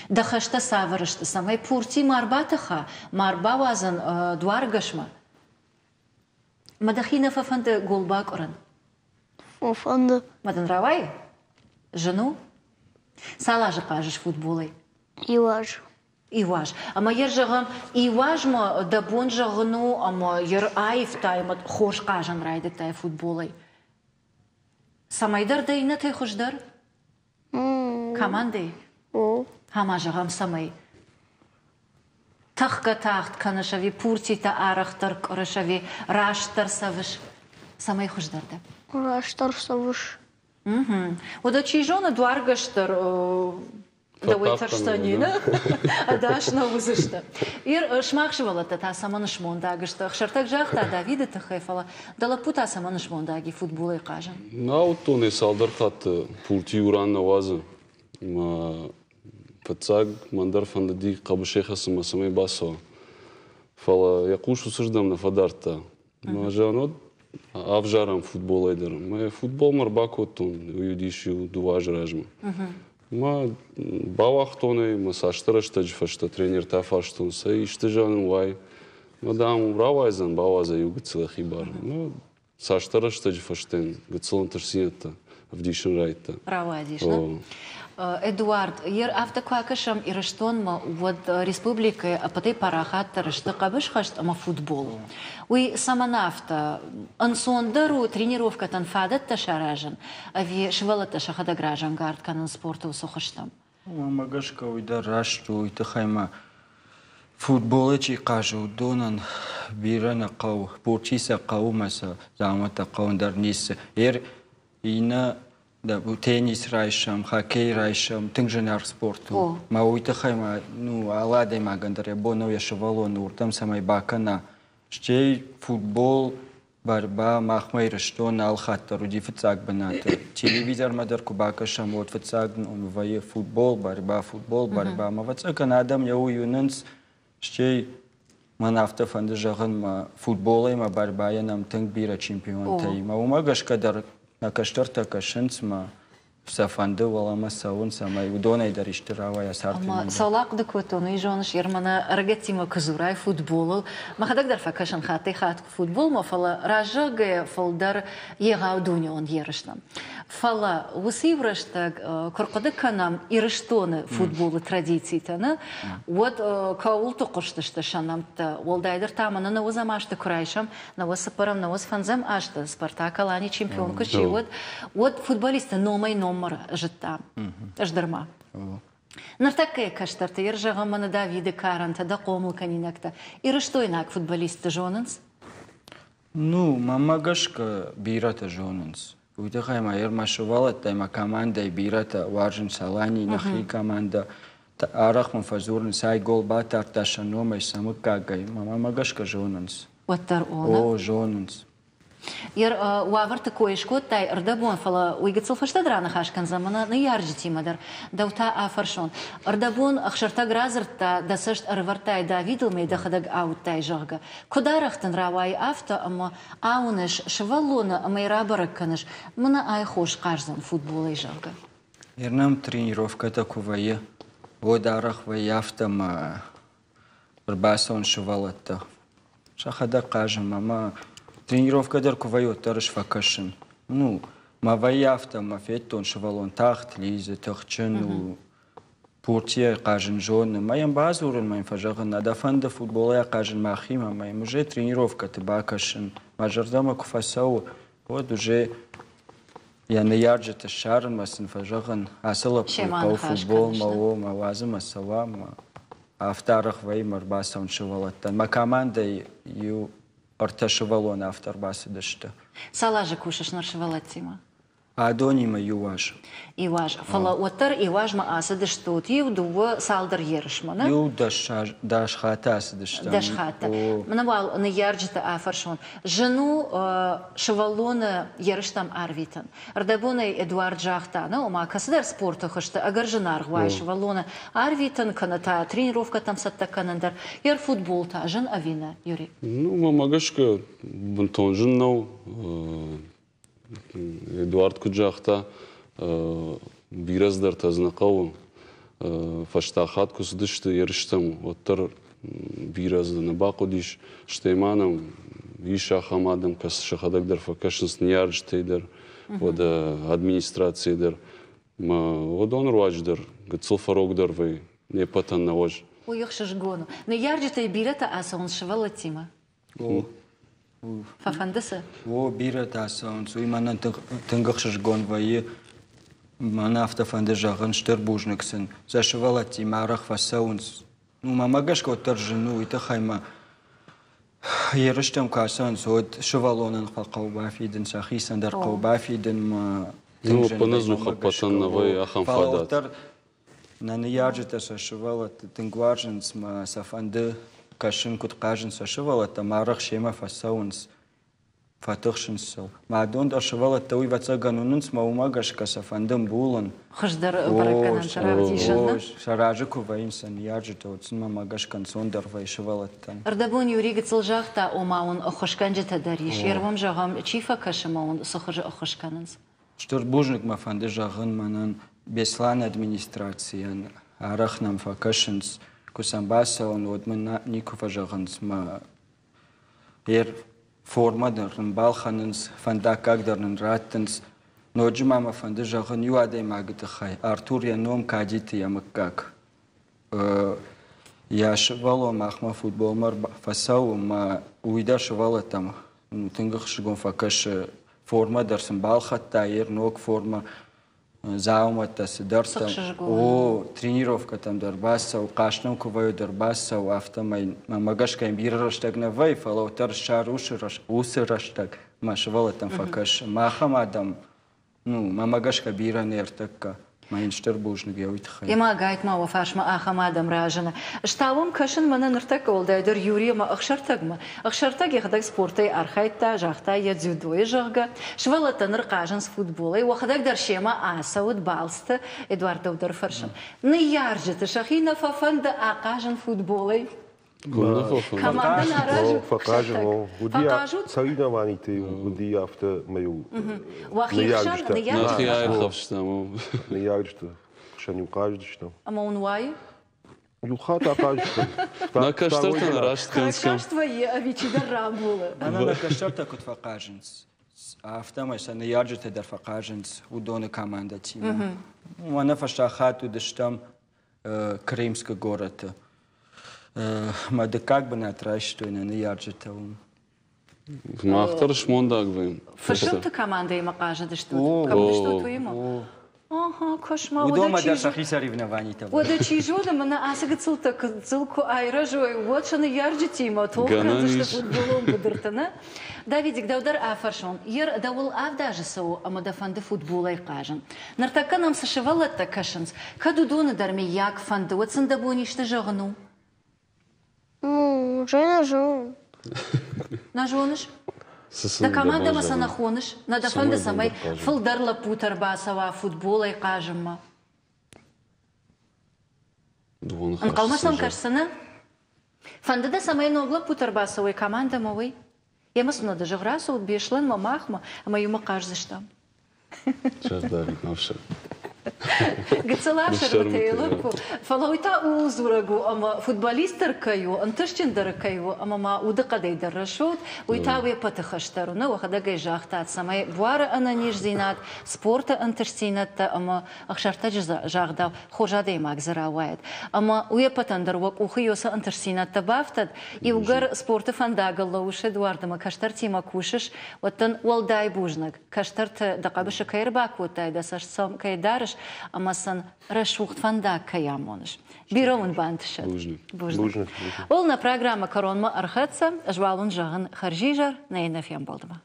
Дӕ хӕстӕ цавӕр сты, цӕмӕй пурти ма рбатӕха, ма рбауадзын дуаргӕсмӕ? Мӕ дӕхи нӕ фӕфӕнды гол бакъуырын? Фӕфӕнды. Мӕ дын рауайы? Зын у? Цал азы хъазыс футболӕй? Иу аз. Иу аз. Ӕмӕ йӕ зӕгъӕм, иу азмӕ дӕ бон зӕгъын у, ӕмӕ йӕ аивтай ӕмӕ хорз хъазын райдыдтай футболӕй. Цӕмӕйдӕр дӕ иннӕтӕй хуыздӕр? Командӕй? Ӕмӕ зӕгъӕм, цӕмӕй? Тӕхгӕ тагъд кӕныс ӕви пуртитӕ арӕхдӕр къуырыс ӕви растдӕр цӕвыс? Цӕмӕй хуыздӕр дӕ? Растдӕр цӕвыс. Уӕдӕ чи зоны, дуаргӕс дӕр дӕуӕй тӕрсдзӕни, нӕ? Ӕдас нӕ уыдзысты. Ир, сымах сывӕллӕттӕ та цӕмӕн смондаг сты? Ӕхсӕртӕг загъта Давиды тыххӕй, фӕлӕ дӕ лӕппу та цӕмӕн смондаг и футболӕй хъазын? Нӕ уыдтон ӕй цалдӕр хатты пурти иу ран нӕ уадзы. Фыццаг мӕн дӕр фӕндыди хъӕбысӕй хӕцынмӕ цӕмӕй бацӕуа. Фӕлӕ йӕ хъус уыцырдӕм нӕ фӕдардта. Мӕ зӕгъын, уӕд ӕвзарӕм футболӕй дӕр. Мӕ футболмӕ ӕрбакодтон, уый уыдис иу дыууӕ азы размӕ. Мӕ бауагътон ӕй, мӕ цасдӕр рӕстӕджы фӕстӕ тренертӕ фарстон, цӕй исты зӕгъын уай. Мӕ, дам, рауайдзӕн, бауадзӕ иу гыццыл йӕхи бар. Ну, цасдӕр рӕстӕджы фӕстӕ йын гыццыл ӕнтыстдзинӕдтӕ ӕвдисын райдыдта. Рауадис, нӕ? Эдуард, ер афтӕ куы акӕсӕм Ирыстонмӕ, уӕд республикӕйы ӕппӕтӕй парахатдӕр сты хъӕбысхӕст ӕмӕ футбол. Уый цӕмӕн афтӕ? Ӕнцондӕр у тренировкӕтӕн фадӕттӕ саразын, ӕви сывӕллӕттӕ сӕхӕдӕг разӕнгард кӕнын спорты уыцы хуызтӕм? Уымӕ гӕсгӕ уый дӕр раст у, уый тыххӕй ма футболӕй чи хъазы, уыдонӕн бирӕ нӕ хъӕуы. Пурти сӕ хъӕуы мӕ сӕ дзаумӕттӕ хъӕуын дӕр ницы. Ер иннӕ теннис райсӕм, хоккей райсӕм, тынг зынаргъ спорт у. Мӕ уый тыххӕй ма ну, алы адӕймагӕн дӕр йӕ бон у йӕ сывӕллоны уырдӕм цӕмӕй бакӕна. Стӕй футбол Борьба махмӕ Ирыстон алы хатт дӕр уыди фыццаг бынаты. Телевизормӕ дӕр куы бакӕсӕм, уӕд фыццаг ном вӕййы футбол, борьба, футбол, борьба. Ӕмӕ ӕвӕццӕгӕн адӕм йӕ уый уынынц, стӕй мӕн афтӕ фӕнды зӕгъын, мӕ футболӕй мӕ борьбайӕ нӕм тынг бирӕ чемпионтӕ и. Мӕ уымӕ гӕсгӕ дӕр нӕ кӕстӕртӕ кӕсынц мӕ сӕ фӕнды уӕлӕмӕ цӕуын, цӕмӕй уыдонӕй дӕр исты рауайа царды. Ӕмӕ цӕуыл ахъуыды кодтон, уый зоныс, Ермана, ӕрыгӕттимӕ куы дзурай футболыл, мӕхӕдӕг дӕр фӕкӕсын хаттӕй-хатт футболмӕ, фӕлӕ раззагӕй фылдӕр егъау дунеон ерыстӕм. Фӕлӕ уыцы иу рӕстӕг куы рхъуыды кӕнӕм Ирыстоны футболы традицитӕ, нӕ, уӕд кӕуылты хъуыстысты сӕ нӕмттӕ, уӕлдайдӕр та мӕнӕ нӕуӕдзӕм азты куы райсӕм, науӕдз цыппӕрӕм, науӕдз фӕндзӕм азты Спартак Алани чемпион куы сси, уӕд, уӕд футболисты номӕй номмӕ зыдта. Ӕз дӕр ма. Ныртӕккӕйы кӕстӕртӕ, ер зӕгъӕм, мӕнӕ Давиды карӕнтӕ, дӕ хъомылкӕнинӕгтӕ, ирыстойнаг футболистты зонынц? Ну, мӕнмӕ гӕсгӕ бирӕтӕ зонынц. Уый тыххӕй ма ер мӕ сывӕллӕттӕй мӕ командӕйы бирӕтӕ уарзынц Алани, нӕхи командӕ. Арӕх мын фӕдзурынц, ай гол батардта сӕ номӕй, сӕ мыггагӕй. Мӕнмӕ гӕсгӕ зонынц. Уӕддӕр о, О, зонынц. Ер уавӕрты кой скодтай ӕрдӕбон, фӕлӕ уый гыццыл фӕстӕдӕр аныхас кӕндзӕн мӕнӕ ныййарджытимӕ дӕр. Дӕу та афӕрсон. Ӕрдӕбон Ӕхсӕртӕг радзырдта, дӕ цӕст ӕрӕвӕрдтай Давидыл мӕ дӕхӕдӕг ауыдтай, зӕгъгӕ. Куыд арӕх дын рауайы афтӕ, ӕмӕ ауыныс сывӕллоны ӕмӕ йӕ рабӕрӕг кӕныс, мӕнӕ ай хорз хъаздзӕн футболӕй, зӕгъгӕ? Ер нӕм тренировкӕтӕ куы вӕййы, уӕд арӕх вӕййы афтӕ, ӕмӕ ӕрбацӕуынц сывӕллӕттӕ. Сӕхӕдӕг хъазын ӕмӕ тренировкӕ дӕр куы вӕййы, уӕддӕр ӕз фӕкӕсын. Ну, мӕ вӕййы афтӕ, ӕмӕ федтон сывӕллон тагъд лидзы, тыхджын у, пуртийӕ хъазын зоны. Мӕ йӕм бадзурын, мӕ йын фӕзӕгъын, нӕ дӕ фӕнды футболӕй ахъазын мӕхимӕ, мӕ йӕм уже тренировкӕты бакӕсын. Мӕ зӕрдӕмӕ куы фӕцӕуы, уӕд уже йӕ ныййарджыты ссарынмӕ сын фӕзӕгъын, ацы лӕппуйы хъӕуы футболмӕ, о, мӕ уадзы мӕ цӕуа, мӕ афтӕ арӕх вӕййы мӕ ӕрбацӕуын сывӕллӕттӕн. Мӕ командӕйы иу ӕртӕ сывӕллоны афтӕ ӕрбацыдысты. Цал азы кусыс ныр сывӕллӕттимӕ? Адонимӕ иу аз. Иу аз. Фӕлӕ уӕддӕр иу азмӕ ацыдыстут иу, дыууӕ, цалдӕр ерысмӕ, нӕ? Иу дӕс хатты ацыдыстӕм. Дӕс хатты. Мӕнӕ уал ныййарджыты афӕрсон. Зын у сывӕллоны ерыстӕм арвитын. Ӕрдӕбонӕй Эдуард загъта, нӕ, ома кӕцыдӕр спорты хуызты ӕгӕр зынаргъ уайы сывӕллоны арвитын, кӕнӕ та тренировкӕтӕм цӕттӕ кӕнын дӕр. Йӕ футбол та зын ӕви нӕ, Юрий? Ну, мӕмӕ гӕсгӕ, бынтон зын нӕу. Эдуард куыд загъта, бирӕ цыдӕртӕ дзы нӕ хъӕуы. Фӕстаг хатт куы цыдысты ерыстӕм, уӕддӕр бирӕ дзы нӕ бахъуыдис. Стӕй ма нӕм ис ахӕм адӕм, кӕцы сӕхӕдӕг дӕр фӕкӕсынц ныййарджытӕй дӕр, уӕдӕ администрацийӕ дӕр. Мӕ уыдоны руаджы дӕр гыццыл фӕрогдӕр вӕййы не ппӕтӕн нӕ уӕз. Уый ӕхсызгон у. Ныййарджытӕй бирӕтӕ ацӕуынц сывӕллӕттимӕ? О. Фӕфӕнды сӕ? О, бирӕтӕ цӕуынц. Уый мӕнӕн тынг ӕхсызгон вӕййы. Мӕн афтӕ фӕнды зӕгъын, стыр бузныг сын. Сӕ сывӕллӕттимӕ арӕх фӕцӕуынц. Ну, мӕмӕ гӕсгӕ уӕддӕр зын у, уый тыххӕй мӕ ерыстӕм куы ацӕуынц, уӕд сывӕллонӕн фӕхъӕуы бафидын, сӕхицӕн дӕр хъӕуы бафидын. Ну, ӕппынӕдзух ӕппӕтӕн нӕ вӕййы ахӕм Фӕлӕ фадат. уӕддӕр нӕ ныййарджытӕ сӕ сывӕллӕтты тынг уарзынц мӕ сӕ фӕнды кӕсын, куыд хъазынц сӕ сывӕллӕттӕ, ӕмӕ арӕх семӕ фӕцӕуынц. Фӕтыхсынц сыл. Мадон дӕр сывӕллӕттӕ уый ӕвӕццӕгӕн уынынц мӕ уымӕ гӕсгӕ сӕ фӕнды ӕмбулын. Хуыздӕр бӕрӕггӕнӕнтӕ равдисын, нӕ? Сӕ разы куы вӕййынц сӕ ныййарджытӕ, уӕд сын мӕмӕ гӕсгӕ ӕнцондӕр вӕййы сывӕллӕттӕн. Ӕрдӕбон Юрий гыццыл загъта, ома уын ӕххуысгӕнджытӕ дӕр ис. Йе ргом зӕгъӕм, чи фӕкӕсы мӕ уын цы хуызы ӕххуыс кӕнынц? Стыр бузныг мӕ фӕнды зӕгъын мӕнӕн Беслӕны администрацийӕн. Арӕх нӕм фӕкӕсынц. Куы сӕм бацӕуын, уӕд мын никуы фӕзӕгъынц мӕ Формӕ дӕр нын балхӕнынц, фӕндаггаг дӕр нын раттынц. Ноджы ма мӕ фӕнды зӕгъын иу адӕймагы тыххӕй. Артур йӕ ном Кадиты йӕ мыггаг. Йӕ сывӕллон махмӕ футболмӕ фӕцӕуы мӕ уый дӕр сывӕллӕттӕм тынг ӕхсызгон фӕкӕсы. Формӕ дӕр сын балхӕдта, йе ног формӕ. Дзаумӕттӕ, цыдӕртӕ. О, тренировкӕтӕм дӕр бацӕуы, хъазтӕм куы вӕййы, дӕр бацӕуы, афтӕмӕй мӕ гӕсгӕ йын бирӕ рӕстӕг нӕ вӕййы, фӕлӕ уӕддӕр ссары уыцы рӕстӕг мӕ сывӕллӕттӕм фӕкӕсы. Махӕм адӕм, ну, мӕ гӕсгӕ бирӕ не ртӕккӕ. Мӕ йын стыр бузныг йӕ уый тыххӕй. Емӕ ӕгайтма уӕ фарсмӕ ахӕм адӕм разыны. Стауӕм кӕсын мӕнӕ ныртӕккӕ уӕлдайдӕр Юрий ӕмӕ Ӕхсӕртӕгмӕ. Ӕхсӕртӕг йӕхӕдӕг спортӕй архайдта, загъта йӕ дзюдойы, зӕгъгӕ. Сывӕллӕттӕ ныр хъазынц футболӕй, уӕхӕдӕг дӕр семӕ ацӕут балцты. Эдуард дӕу дӕр фӕрсын. Ныййарджыты сӕхи нӕ фӕфӕнды ахъазын футболӕй? Командӕ нӕ аразут? Фӕхъазын, фӕхъазут? Соревнованиты уыди афтӕ мӕ-иу Уӕхи хсӕн Нӕхи аирхӕфстам. Ныййарджыты хсӕн-иу хъазыдыстӕм. Ӕмӕ уын уайы? Иу хатт ахъазыдтӕн. Нӕ кӕстӕртӕ нӕ раст кӕнынц. Каст вӕййы ӕви чидӕр рамбулы? Мӕнӕ нӕ кӕстӕртӕ куыд фӕхъазынц, афтӕмӕй сӕ ныййарджытӕ дӕр фӕхъазынц уыдоны командӕтимӕ. Мӕнӕ фӕстаг хатт уыдыстӕм Крымскы горӕты. Мӕ дыккаг бынат райстой нӕ ныййарджытӕ уым. Мах дӕр смондаг вӕййӕм. Фысымты командӕимӕ хъазыдыстут? Кӕм уыдыстут уыимӕ? Ага, кӕс-ма, Уыдонмӕ дӕр сӕхи соревнованитӕ. Уӕдӕ чи зоны, мӕнӕ ацы гыццылтӕ гыццыл куы айрӕзой, уӕд сӕ ныййарджытимӕ тох кӕндзысты футболон быдырты, нӕ? Давидик, дӕу дӕр афӕрсон. Ер дӕуыл авд азы цӕуы ӕмӕ дӕ фӕнды футболӕй хъазын. Ныртӕккӕ нӕм цы сывӕллӕттӕ кӕсынц, кӕд уыдоны дӕр мыййаг фӕнды, уӕд сын дӕ бон исты зӕгъын у? Ну, уже не зонын. Нӕ зоныс? Дӕ командӕмӕ сӕ нӕ хоныс? Нӕ дӕ фӕнды, цӕмӕй фылдӕр лӕппутӕ ӕрбацӕуа футболӕй хъазынмӕ? Ӕнхъӕлмӕ сӕм кӕсдзынӕ? Фӕнды дӕ, цӕмӕй ног лӕппутӕ ӕрбацӕуой командӕмӕ, уый? Емӕ сын уӕдӕ зӕгъ, рацӕут Беслӕнмӕ, махмӕ, ӕмӕ иумӕ хъаздзыстӕм. Зӕрдӕвид ӕфсӕр. Гыццыл ӕфсӕрмытӕ лӕппу. Фӕлӕ уый та ууыл дзурӕг у, ӕмӕ футболист дӕр кӕй у, ӕнтыстджын дӕр кӕй у, ӕмӕ ма удыхъӕдӕй дӕр рӕсугъд, уый та уе ппӕты хӕстӕр у. Нӕ уӕхӕдӕг ӕй загътат, цӕмӕй буары ӕнӕниздзинад, спорты ӕнтыстдзинӕдтӕ ӕмӕ ӕхсӕртӕджы загъдау хорз адӕймаг дзы рауайӕд. Ӕмӕ уе ппӕтӕн дӕр уӕ къухы ёсы ӕнтыстдзинӕдтӕ бафтӕд. Иугӕр спорты фӕндагыл лӕууыс Эдуард ӕмӕ кӕстӕртимӕ кусыс, уӕд дын уӕлдай бузныг, кӕстӕрты дӕ хъӕбысы кӕй ӕрбакодтай, дӕ цӕст сӕм кӕй дарыс ӕмӕ сын рӕсугъд фӕндаг кӕй амоныс. Бирӕ уын бантысӕд. Бузныг. Бузныг. Ол нӕ программӕ кӕронмӕ ӕрхӕццӕ. Ӕз уал уын зӕгъын хӕрзизӕр, нӕ иннӕ фембӕлдмӕ.